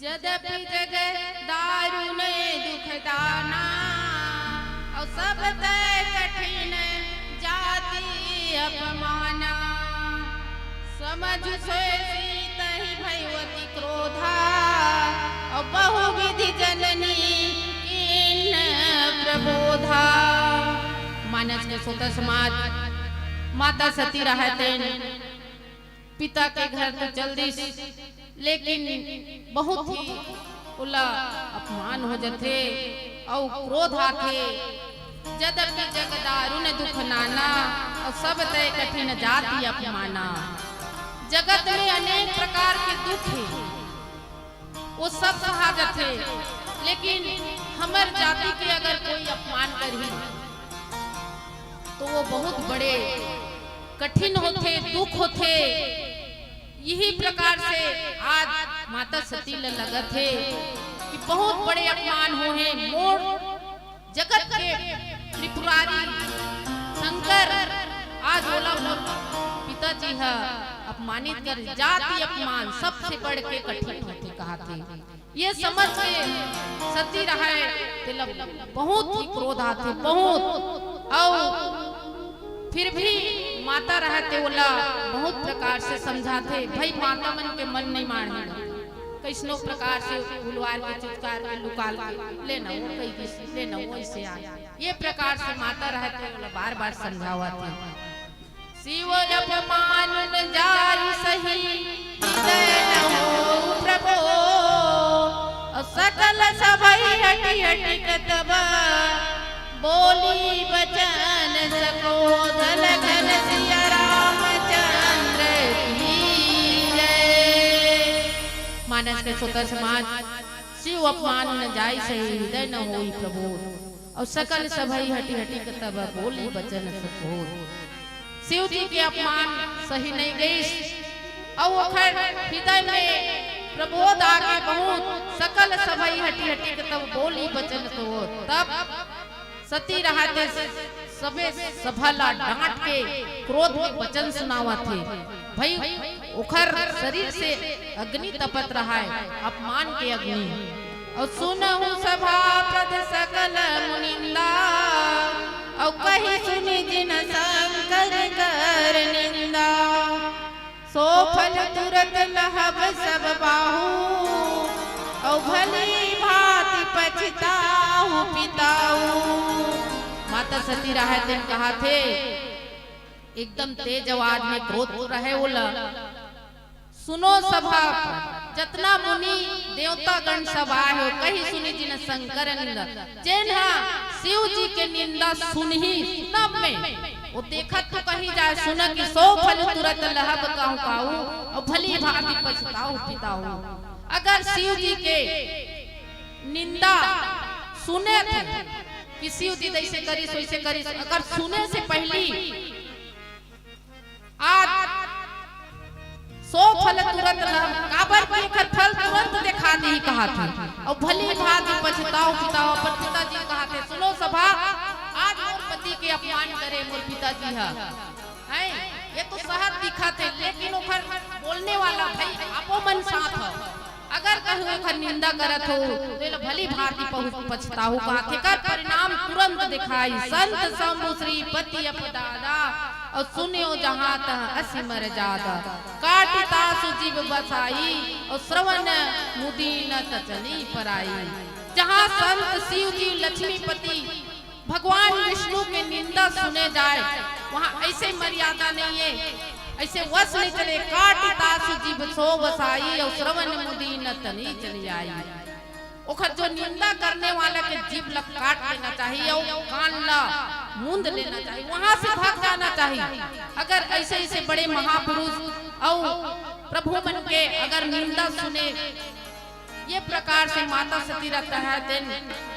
जदपि जग दारुण दुख दाना, अउ सब तय कठिन जाति अपमाना। समझ सोय सीतहि भई अति क्रोधा, अउ बहुविधि जननी कीन्ह प्रबोधा। मानस के श्रोता समाज, माता सती रहय तेन पिता के घर तो चल दिस, लेकिन बहुत ही ओला अपमान हो जथे अउ क्रोध आथे। जदपि जग दारुण दुख नाना, अउ सब तय कठिन जाति अपमाना। जगत में अनेक प्रकार के दुख हे, वो सब सहा जथे, लेकिन हमर जाति के अगर कोई अपमान करही, तो वो बहुत बड़े कठिन होथे, दुख होथे। यही प्रकार से आज माता सती ल लगत हे कि बहुत बड़े अपमान होहे। मोर जगत के त्रिपुरारी शंकर आज ओला मोर पिताजी ह अपमानित कर, जाति अपमान सबसे बढ़ के कठिन होथे कहाथे। ये समझ के सती रहय, तेला बहुत ही क्रोध आथे, बहुत। अउ फिर भी माता रहय ते ओला बहुत प्रकार से समझाथे। भाई, माता मन के मन नहीं माने, कइसनो प्रकार से उलवार के, चुचकार के, लुकाल के, लेना वो कही दिस, लेना वो ऐसे आ। ये प्रकार से माता रहय ते ओला बार बार समझावत हे। शिव अपमानुन जारि सही, हृदय न होउ प्रभो। अउ सकल सभई हटि हटि कतब, बोली बचन सकोध। लखन सिया रामचंद्र की जय। मानस के श्रोता समाज, शिव अपमानुन जारि सही, हृदय न होई प्रबोध। अउ सकल सभई हटि हटि कतब, बोली बचन सकोध। शिव जी के अपमान सही नहीं गइस, अउ ओखर हृदय में प्रबोध आगे बहुत। सकल सभई हटि हटि कतब, बोली बचन सकोध। तब सती रहय ते सबे सभा ला डांट के क्रोध में बचन सुनावत हे। भाई, ओखर शरीर से अग्नि तपत रहय अपमान के अग्नि। अउ सुनहु सभापद सकल मुनिंदा, अउ कहि सुनि जिन शंकर कर निंदा। सो फल तुरत लहब सब पाहु, अउ भली भांति पछताहु पिताहु। माता सती रहय तेन कहाथे, एकदम तेज आवाज में क्रोध रहय ओला। सुनो सभा, जतना मुनि देवतागण सब आए हो, कहि सुनि जिन शंकर निंदा। जेन ह शिव जी के निंदा सुनही, तब में वो देखत तो कहीं जाए, सुन कि सो फल तुरत लहब कहु पाऊ, अउ भली भांति पछताहु पिताहु। अगर शिव जी के निंदा सुने थे कि शिव जी जैसे करिस वैसे करिस, अगर सुने से पहली आज सो फल तुरत लहब, काबर कि एकर फल तुरंत देखा दिही कहाथे। अउ भली भांति पछताहु पिताहु, अपन पिताजी कहाथे, सुनो सभा, आज मोर पति के अपमान करे मोर पिताजी ह। हैं, ये तो सहज दिखत हे, लेकिन ओखर बोलने वाला भाई आपो मन साथ हो। अगर कहूँ ओखर निंदा करत हो, तो एला भली भांति पहु-, पछताहु कहाथे। एकर परिणाम तुरंत दिखाई। संत शंभु श्रीपति अपदादा, अउ सुन्यो जहाँ तहाँ असि मर जादा। काटि तासु जिब बसाई, अउ श्रवण मुदि न तचनी पराई। जहाँ संत शिव जी लक्ष्मीपति भगवान विष्णु के निंदा सुने जाए, वहाँ ऐसे मर्यादा नहीं है, ऐसे वश नहीं चले। काटि तासु जिब सो बसाई, अउ श्रवण मुदि न तनी चली आई। ओखर जो निंदा करने वाला के जीभ ला काट लेना चाहिए अउ कान ला मूंद लेना चाहिए, वहां से भाग जाना चाहिए। अगर ऐसे ऐसे बड़े महापुरुष अउ प्रभु मन के अगर निंदा सुने, ये प्रकार से माता सती रहता है, तेन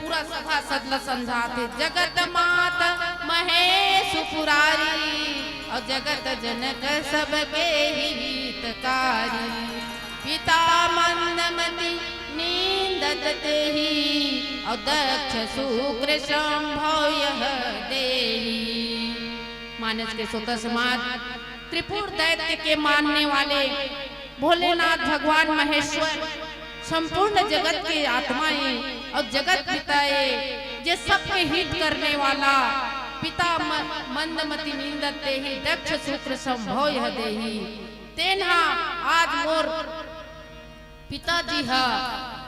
पूरा सभासद ला समझाथे, जगत मात महेश पुरारी, अउ जगत जनक सबके ही हितकारी। पिता मंदमति नींदत तेहि, अउ दक्ष शुक्र संभव यह देहि। मानस के श्रोता समाज, त्रिपुर दैत्य के मारने वाले भोलेनाथ भगवान महेश्वर संपूर्ण जगत के आत्मा ए अउ जगत पिता ए, जे सबके हित करने वाला पिता म-, मंदमति निंदत तेहि दक्ष शुक्र संभव यह देहि। तेन हा आज मोर पिताजी हा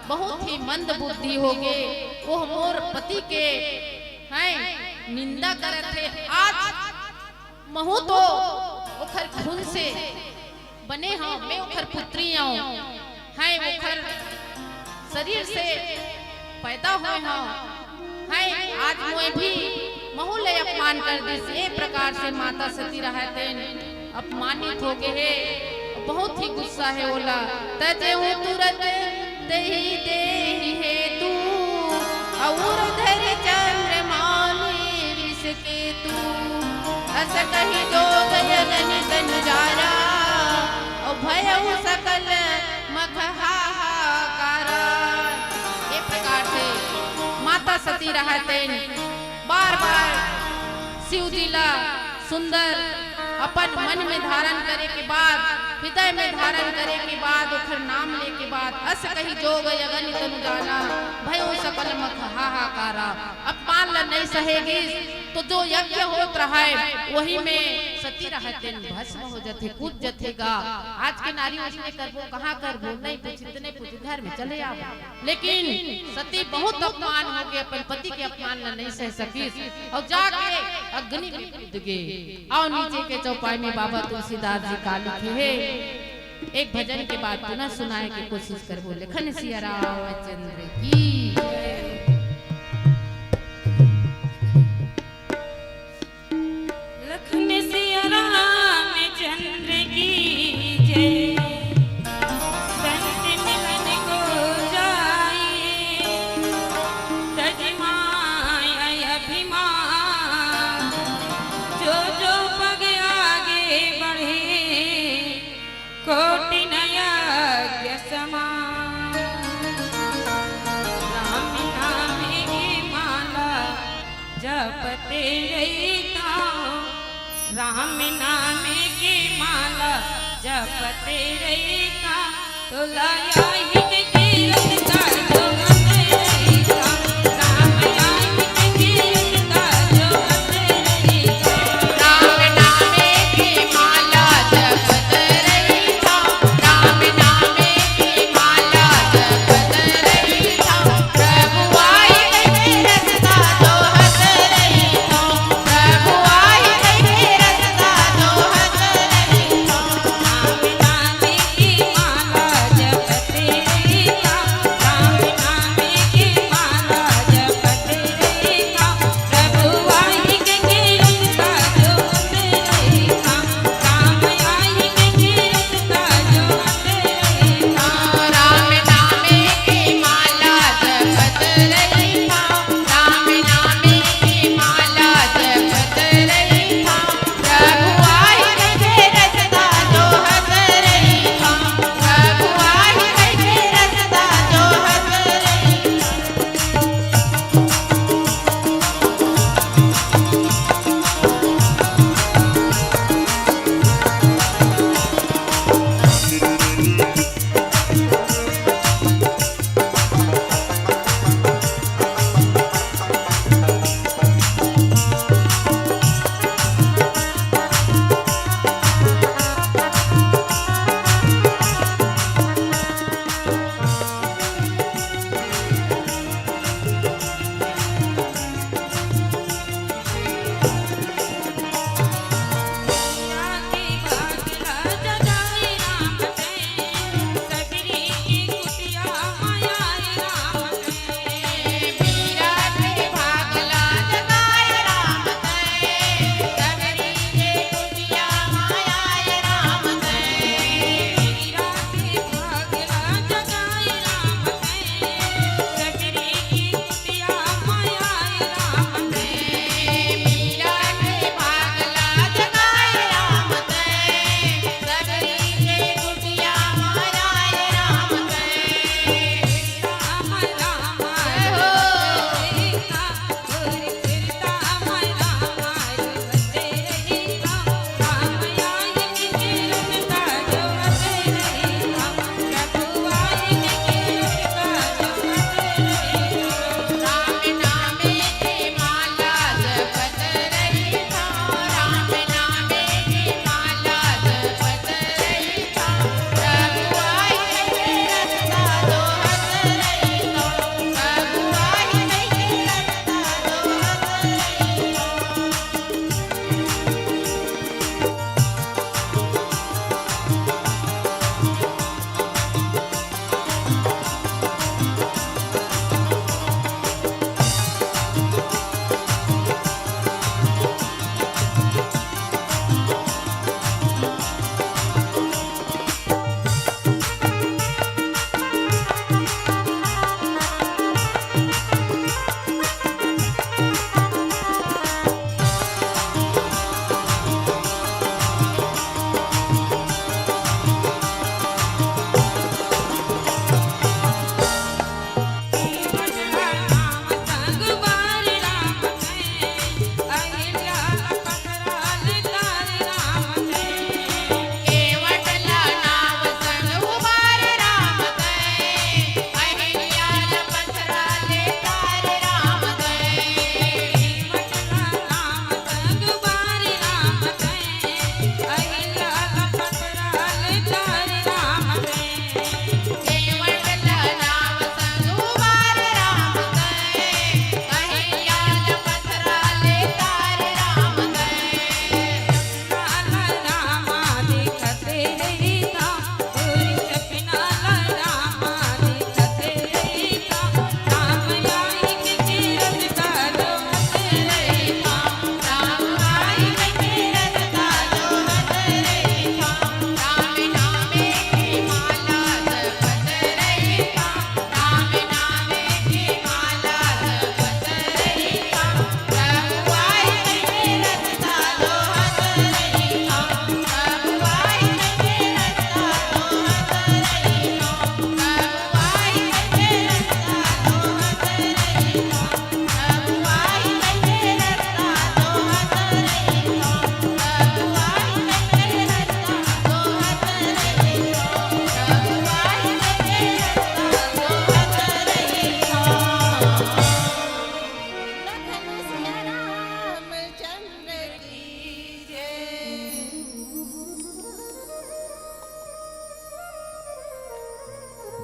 बहुत ही मंद बुद्धि होगे, ओह मोर पति के हैं निंदा करत हे। आज महूँ तो ओखर खून से बने हंव, मैं ओखर पुत्री अंव, हैं ओखर शरीर से पैदा होय हंव, हैं आज मोय भी महूँ ले अपमान कर दिस। ए प्रकार से माता सती रहय तेन अपमानित होगे हे, बहुत ही गुस्सा हे ओला। तजेहूँ तुरत तेहि देहि हेतु, अउर धरि चंद्रमा लेविस केतु। अस कहि जोग अगनि तनु जारा, अउ भयउ सकल मख हाहाकारा। ए प्रकार से माता सती रहय तेन बार बार शिव जी ला सुंदर अपन मन में धारण करे के बाद, हृदय में धारण करे के बाद, ओखर नाम ले के बाद, अस कहि जोग अगनि तनु जारा, भयउ सकल मख हाहाकारा। अपमान ला नहीं सहे गिस, तो जो यज्ञ होत रहय, वही में सती रहय तेन भस्म हो जथे, कूद जथे गा। आज के नारी उसने करबो, कहाँ करबो, नहीं पूछित, नहीं पूछित, घर में चले आबो। लेकिन सती बहुत अपमान होगे, अपन पति के अपमान ला नहीं सह सकिस अउ जाके अग्नि में कूद गे। अउ नीचे के चौपाई में बाबा तुलसीदास जी का लिखे हे, एक भजन के बाद पुनः सुनाए के कोशिश करबो। लखन सिया रामचंद्र की जय। लखन सिया रामचंद्र की जय। संत मिलन को जाए, तज माय अभिमान। जो जो पग आगे बढ़े, कोटि न यज्ञ समान। राम नाम की माला जपते रहिथंव, राम नाम की माला जपते रहिथंव। तोला आही के तीरथ का जोगत रहिथंव, राम आही के तीरथ का जोगत रहिथंव। राम नाम की माला जपत रहिथंव, राम नाम की माला जपत रहिथंव। प्रभु आही के रसता दोहत रहिथंव, प्रभु आही के रसता दोहत रहिथंव। राम नाम की माला जपते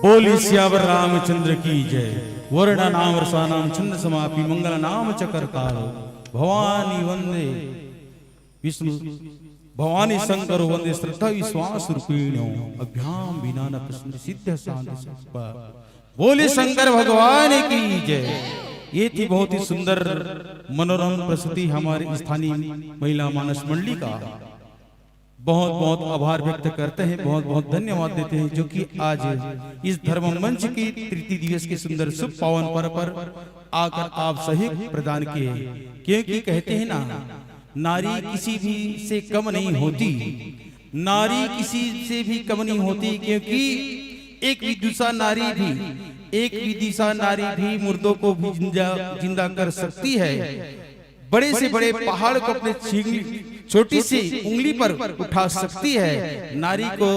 बोली सियावर रामचंद्र की जय। वरण नाम रसा नाम छंद समापी, मंगल नाम चक्र तारो। भवानी वंदे विष्णु, भवानी शंकर वंदे श्रद्धा विश्वास रूपिणो, अभ्याम बिना न प्रसन्न सिद्ध शांति संपा। बोली शंकर भगवान की जय। ये थी बहुत ही सुंदर मनोरम प्रस्तुति हमारे स्थानीय महिला मानस मंडली का। बहुत बहुत आभार व्यक्त करते हैं, बहुत बहुत धन्यवाद देते हैं, जो कि आज इस धर्म मंच की तृतीय दिवस के सुंदर शुभ पावन पर्व पर आकर आप सही प्रदान किए, क्योंकि कहते हैं ना, नारी किसी भी से कम नहीं होती, नारी किसी से भी कम नहीं होती, क्योंकि एक विदुषा नारी भी, एक विदिशा नारी भी मुर्दों को भी जिंदा, जिंदा कर सकती है। बड़े से बड़े पहाड़ को अपने छींगली, छोटी सी उंगली पर उठा सकती है। नारी को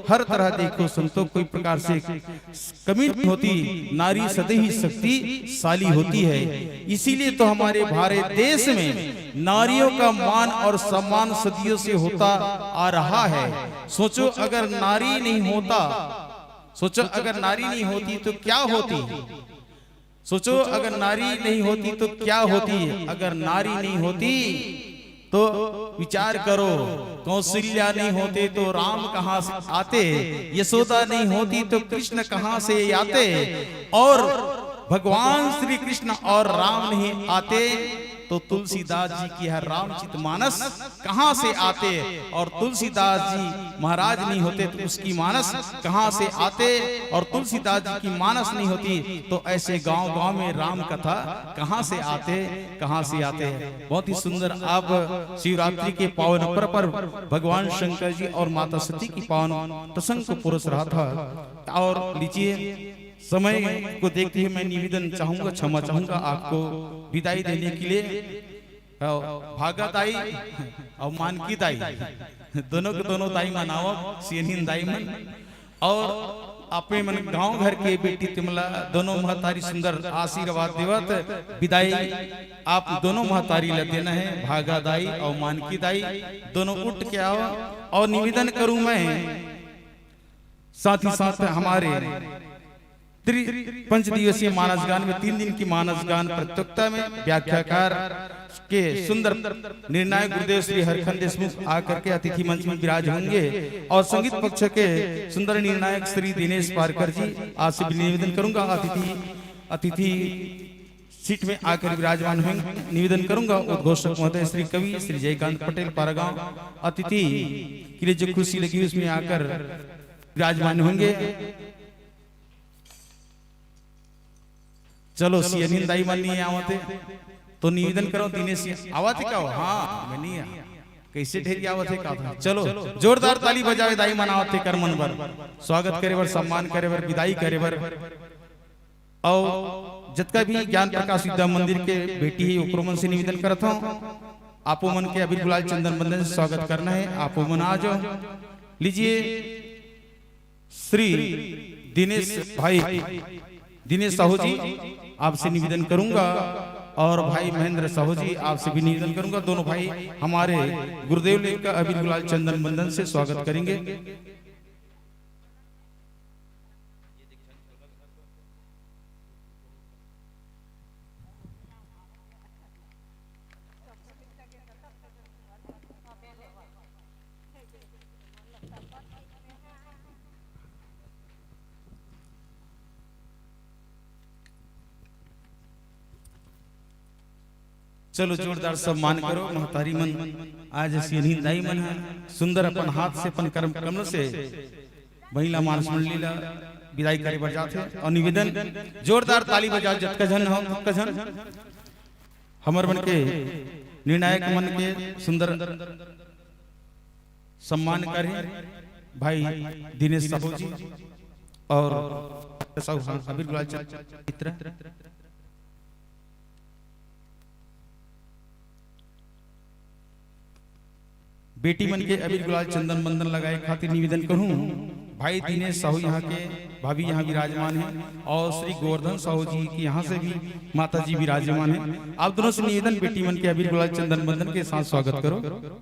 हर तरह देखो संतों, कोई प्रकार से कमी नहीं होती। नारी सदैव ही शक्तिशाली होती है। इसीलिए तो हमारे भारत देश में नारियों का मान और सम्मान सदियों से होता आ रहा है। सोचो, अगर नारी नहीं होता, सोचो, अगर नारी नहीं होती तो क्या होती? सोचो, अगर नारी नहीं होती तो क्या होती? अगर नारी नहीं होती तो विचार करो, कौशल्या नहीं होते तो राम कहाँ से आते? यशोदा नहीं होती तो कृष्ण कहाँ से आते? और भगवान श्री कृष्ण और राम नहीं आते तो तुलसीदास जी की यह रामचरित मानस कहाँ से आते? और तुलसीदास जी महाराज नहीं होते तो उसकी मानस कहाँ से आते? और तुलसीदास जी की मानस नहीं होती तो ऐसे गांव गांव में राम कथा कहाँ से आते, कहाँ से आते? बहुत ही सुंदर। आप शिवरात्रि के पावन पर्व पर भगवान शंकर जी और माता सती की पावन प्रसंग को पुरस रहा था। और लीजिए, समय को देखते हुए मैं निवेदन चाहूंगा, क्षमा चाहूंगा आपको विदाई देने के लिए। अ, भागा दाई और मानकी दाई, दोनों के दोनों दाई मन आवव, सियनहिन दाई मन। और आपे मन गांव घर के बेटी तिमला दोनों महतारी सुंदर आशीर्वाद देवत विदाई आप दोनों महतारी ला देना है, भागा दाई और मानकी दाई, दोनों उठ के आओ। और निवेदन करूं मैं, साथ ही साथ हमारे त्रि-, पंच दिवसीय मानस गान में तीन दिन की मानस गान प्रतियोगिता में व्याख्याकार के सुंदर निर्णायक गुरुदेव श्री हरखंड देशमुख आकर के अतिथि मंच में विराज होंगे और संगीत पक्ष के सुंदर निर्णायक श्री दिनेश पारकर जी, आपसे भी निवेदन करूंगा, अतिथि, अतिथि सीट में आकर विराजमान होंगे। निवेदन करूंगा उद्घोषक महोदय श्री कवि श्री जयकांत पटेल पारागांव, अतिथि के लिए जो कुर्सी लगी उसमें आकर विराजमान होंगे। चलो, सियनहिन दाई मन नहीं आवते, तो निवेदन करो, दिनेश आवते का हो? हाँ, मैं नहीं आ। कैसे ढेरी आवते का था? चलो, जोरदार ताली बजावे दाई मन आवते कर मन बर। स्वागत करे बर, सम्मान करे बर, विदाई करे बर। और जतका भी ज्ञान प्रकाश विद्या मंदिर के बेटी है, ओकरो मन से निवेदन करत हूँ, आपो मन के अबीर गुलाल चंदन बंदन से स्वागत करना है। आपो मन आ जाओ। लीजिए, श्री दिनेश भाई, दिनेश साहू जी, आपसे निवेदन करूंगा, और भाई महेंद्र साहू जी, आपसे भी निवेदन करूंगा, दोनों भाई हमारे गुरुदेव लेकर अबीर गुलाल चंदन बंदन से स्वागत करेंगे। चलो, जोरदार सम्मान करो महतारी मन। आज सियनहिन दाई मन ह सुंदर अपन हाथ से, अपन कर्म कमल से महिला मानस मंडली ला विदाई करे बर जाथे। और निवेदन, जोरदार ताली बजाओ, जतका झन हो, ततका झन। हमर मन के निर्णायक मन के सुंदर सम्मान करे भाई दिनेश साहू जी और साहू, हाँ, अबीर गुलाल चंद मित्र। बेटी मन के अबीर गुलाल चंदन बंदन लगाए खातिर निवेदन करूं, भाई दिनेश साहू यहाँ के, भाभी यहाँ विराजमान है, और श्री गोवर्धन साहू जी के यहाँ से भी माता जी विराजमान है। आप दोनों से निवेदन, बेटी मन के अबीर गुलाल चंदन बंदन के साथ स्वागत करो। हेलो।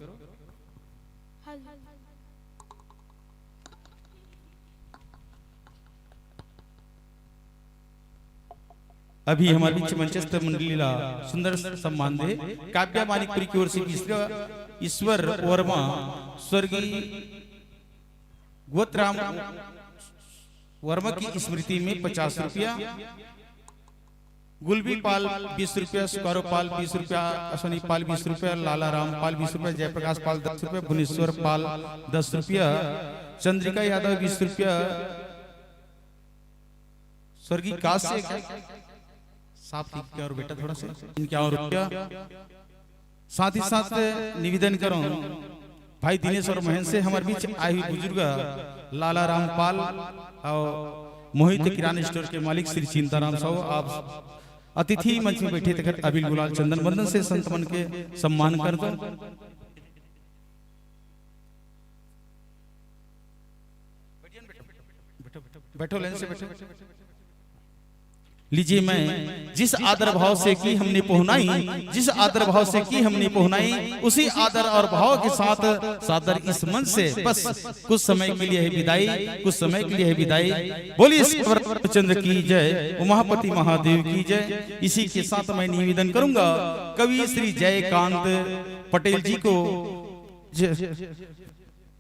अभी हमारे बीच मंचस्थ मंडली ला सुंदर सम्मान दे काव्या मानिकपुरी की ओर से ईश्वर, ईश्वर वर्मा, स्वर्गीय गोतराम वर्मा की स्मृति में पचास रुपया, गुलबी पाल बीस रुपया, सुकारो पाल बीस रुपया, अश्वनी पाल बीस रुपया, लाला राम पाल बीस रुपया, जयप्रकाश पाल दस रुपया, भुवनेश्वर पाल दस रुपया, चंद्रिका यादव बीस रुपया, स्वर्गीय काश से साफ लिख के और बेटा थोड़ा सा इनके और रुपया। साथ ही साथ निवेदन करूं भाई दिनेश और महेंद्र से, हमारे बीच आए हुए बुजुर्ग लाला रामपाल और मोहित किराना स्टोर के मालिक श्री चिंताराम साहू, आप अतिथि मंच में बैठे तक अबीर गुलाल चंदन बंदन से संत मन के सम्मान कर दो। बैठो, लाइन से बैठो। लीजिए, मैं जिस आदर भाव से की हमने पहुनाई, जिस आदर भाव से की हमने पहुनाई, उसी आदर और भाव के साथ सादर इस मंच से बस कुछ समय के लिए है विदाई, कुछ समय के लिए है विदाई। बोलिए सबर चंद्र की जय, उमापति महादेव की जय। इसी के साथ मैं निवेदन करूंगा कवि श्री जयकांत पटेल जी को। जय।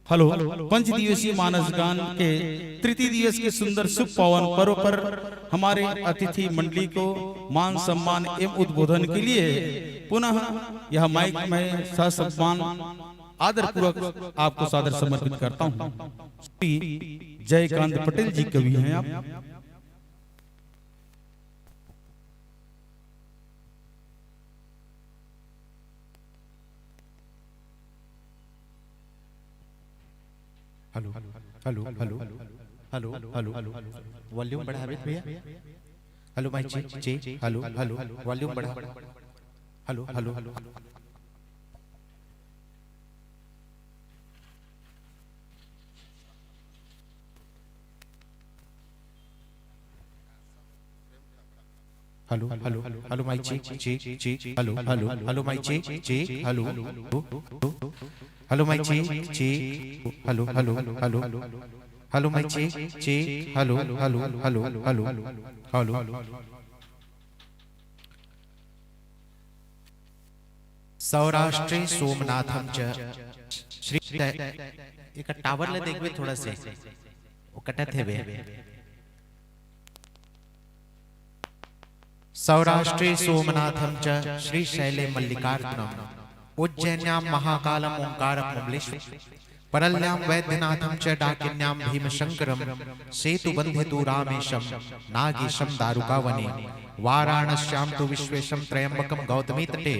हेलो, पंच दिवसीय मानस गान के तृतीय दिवस के सुंदर शुभ पावन पर्व पर हमारे अतिथि मंडली को मान सम्मान एवं उद्बोधन के लिए पुनः यह माइक मैं ससम्मान आदरपूर्वक आपको सादर समर्पित करता हूँ। श्री जयकांत पटेल जी कवि हैं आप। Hello, hello, hello, hello, hello, hello, volume बढ़ावे भैया। Hello, mic check, check, hello, hello, volume बढ़ा। Hello, hello, hello. Hello, hello, hello, mic check, check, check, hello, hello, hello, mic check, check, hello. Hello, mic check, check, hello, hello, hello. Hello, mic check, check, hello, hello, hello, hello, hello. सौराष्ट्रे सोमनाथम च श्री, एक tower ले देखबे थोड़ा से, वो कटत हेबे। सौराष्ट्रे सोमनाथं च श्रीशैले मल्लिकार्जुनम्। उज्जैन्यां महाकालं ओंकारकमलेश्वरम्। परल्यां वैद्यनाथं च डाकिन्यां भीमशंकरम्। सेतुबन्धे तु रामेशं नागेशं दारुकावने। वाराणस्यां तु विश्वेशं त्र्यम्बकं गौतमीतटे।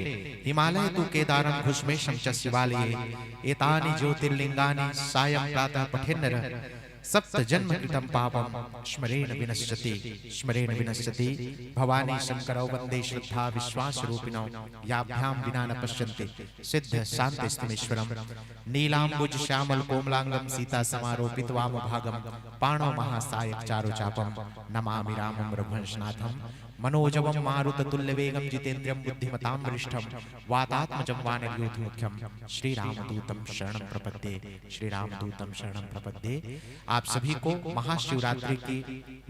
हिमालये तु केदारं घुश्मेशं च शिवालये। एतानि ज्योतिर्लिङ्गानि सायं प्रातः पठेन्नरः। सप्त जन्म कृतं पापं स्मरेण विनश्यति, स्मरेण विनश्यति। भवानी शंकरौ वन्दे श्रद्धा विश्वास रूपिणौ, याभ्यां विना न पश्यन्ति सिद्ध शान्तिस्तमीश्वरम्। नीलाम्बुज श्यामल कोमलांगं सीता समारोपित वाम भागं, पाणौ महासायक चारु चापं नमामि रामं रघुवंशनाथम्। मनोजवं मारुततुल्यवेगं जितेन्द्रियं बुद्धिमतां वरिष्ठं, वातात्मजं वानरयूथमुख्यं श्रीरामदूतं शरणं प्रपद्ये, श्रीरामदूतं शरणं प्रपद्ये। आप सभी को महाशिवरात्रि की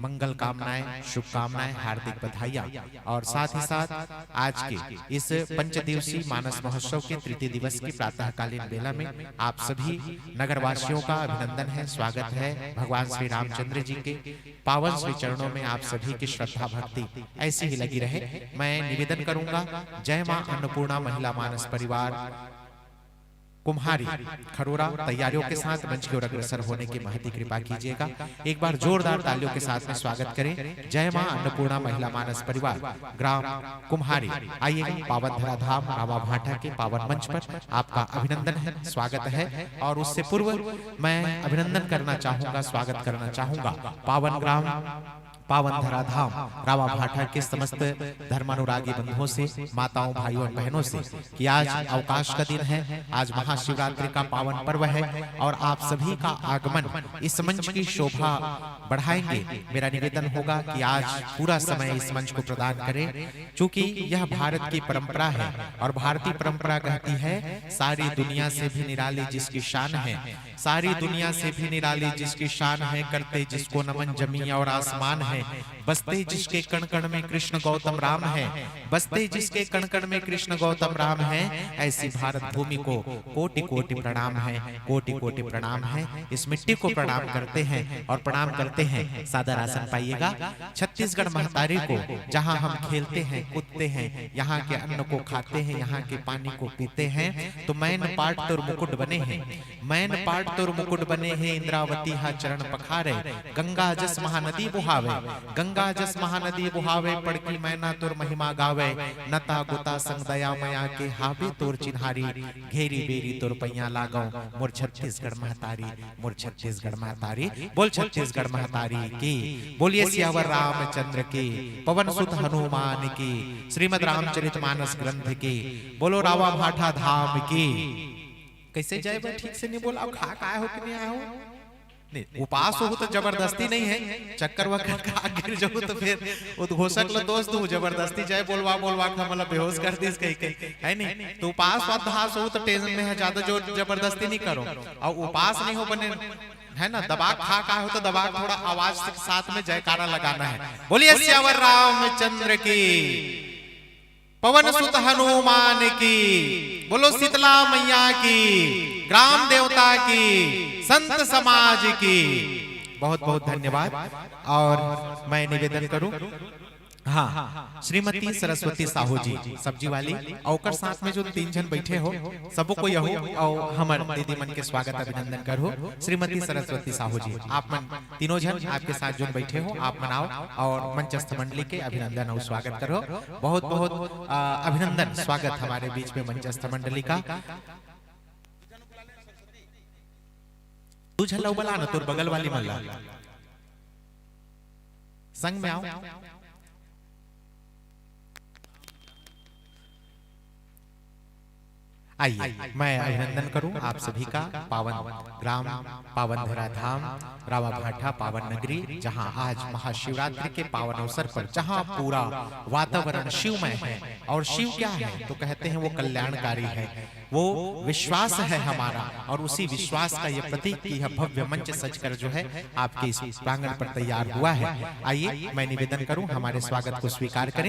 मंगल कामनाएं, शुभकामनाएं, हार्दिक बधाइयां। और साथ ही साथ आज के इस पंचदिवसीय मानस महोत्सव के तृतीय दिवस की प्रातःकालीन बेला में आप सभी नगरवासियों का अभिनंदन है, स्वागत है। भगवान श्री रामचंद्र जी के पावन श्री चरणों में आप सभी की श्रद्धा भक्ति ऐसी ही लगी रहे। मैं निवेदन करूंगा, जय मां अन्नपूर्णा महिला मानस परिवार कुम्हारी खरोरा, तैयारियों के साथ मंच की ओर अग्रसर होने की महती कृपा कीजिएगा। एक बार जोरदार तालियों के साथ में स्वागत करें जय मां अन्नपूर्णा महिला मानस परिवार ग्राम कुम्हारी। आइए, पावन धराधाम रामा भाटा के पावन मंच पर आपका अभिनंदन है, स्वागत है। और उससे पूर्व मैं अभिनंदन करना चाहूंगा, स्वागत करना चाहूंगा पावन ग्राम, पावन धराधाम रामा भाटा के समस्त धर्मानुरागी बंधुओं से, माताओं, भाइयों और बहनों से कि आज अवकाश का दिन है, आज महाशिवरात्रि का पावन पर्व है और आप सभी का आगमन इस मंच की शोभा बढ़ाएंगे। मेरा निवेदन होगा कि आज पूरा समय इस मंच को प्रदान करें, क्योंकि यह भारत की परंपरा है और भारतीय परंपरा कहती है, सारी दुनिया से भी निराली जिसकी शान है, सारी दुनिया से भी निराली जिसकी शान है, करते जिसको नमन जमीन और आसमान है। बसते जिसके कण कण में कृष्ण गौतम राम है, बसते जिसके कण कण में कृष्ण गौतम राम है, ऐसी भारत भूमि को कोटि कोटि प्रणाम है, कोटि कोटि प्रणाम है। इस मिट्टी को प्रणाम करते हैं और प्रणाम करते हैं। सादर आसन पाइएगा। छत्तीसगढ़ महतारी को, जहाँ हम खेलते हैं, कूदते हैं, यहाँ के अन्न को खाते हैं, यहाँ के पानी को पीते हैं, तो मैन पाट तोर मुकुट बने हैं, मैन पाट तोर मुकुट बने हे, इंद्रावती हा चरण पखारे। गंगा जस महानदी बुहावे, गंगा जस महानदी बुहावे, पड़की मैना तोर महिमा गावे। नता गुता संग दया मया के हावे तोर चिन्हारी, घेरी बेरी तोर पैया लागव, मोर छत्तीसगढ़ महतारी, मोर छत्तीसगढ़ महतारी। बोल छत्तीसगढ़ महतारी की, बोलिए सियावर रामचंद्र की, पवन सुत हनुमान की, श्रीमद रामचरित मानस ग्रंथ की, बोलो रावा भाठा धाम की। कैसे जाए बा, ठीक से नहीं बोला, खा का आए हो कि नहीं आए हो? नहीं, उपास हो तो जबरदस्ती नहीं है, चक्कर वक्कर का गिर जाऊ तो फिर उद्घोषक ला दोष दूं, जबरदस्ती जय बोलवा बोलवा के हमला बेहोश कर दिस कहि के, है नहीं? तो उपास वाधास हो तो टेंशन में है, ज्यादा जोर जबरदस्ती नहीं करो। और उपास नहीं हो बने, है ना, दबा खा का हो तो दबा के थोड़ा आवाज के साथ में जयकारा लगाना है। बोलिए सियावर रामचंद्र की, पवन सुत हनुमान की, बोलो शीतला मैया की, ग्राम देवता की, संत समाज की। बहुत बहुत धन्यवाद। और मैं निवेदन करूं, हाँ, श्रीमती सरस्वती साहू जी, सब्जी वाली, और ओकर साथ में जो तीन झन बैठे हो, सबो को यहू और हमर दीदी मन के स्वागत अभिनंदन करहु। श्रीमती सरस्वती साहू जी, आप मन तीनों झन आपके साथ जो बैठे हो, आप मन आओ और मंचस्थ मंडली के अभिनंदन और स्वागत करो। बहुत बहुत, अ, अभिनंदन, स्वागत हमारे बीच में मंचस्थ मंडली का। तू झन ला बुला ना, तोर बगल वाली मन ला। संग में आओ। आइए, मैं अभिनंदन करूं आप सभी का पावन ग्राम, पावन धरा धाम, रावा भाठा पावन नगरी, जहां आज महाशिवरात्रि के पावन अवसर पर जहां पूरा वातावरण शिवमय है। और शिव क्या है? तो कहते हैं वो कल्याणकारी है, वो विश्वास है हमारा, और उसी विश्वास का ये प्रतीक कि यह भव्य मंच सजकर जो है आपके इस प्रांगण पर तैयार हुआ है। आइए, मैं निवेदन करूं, हमारे स्वागत को स्वीकार करें।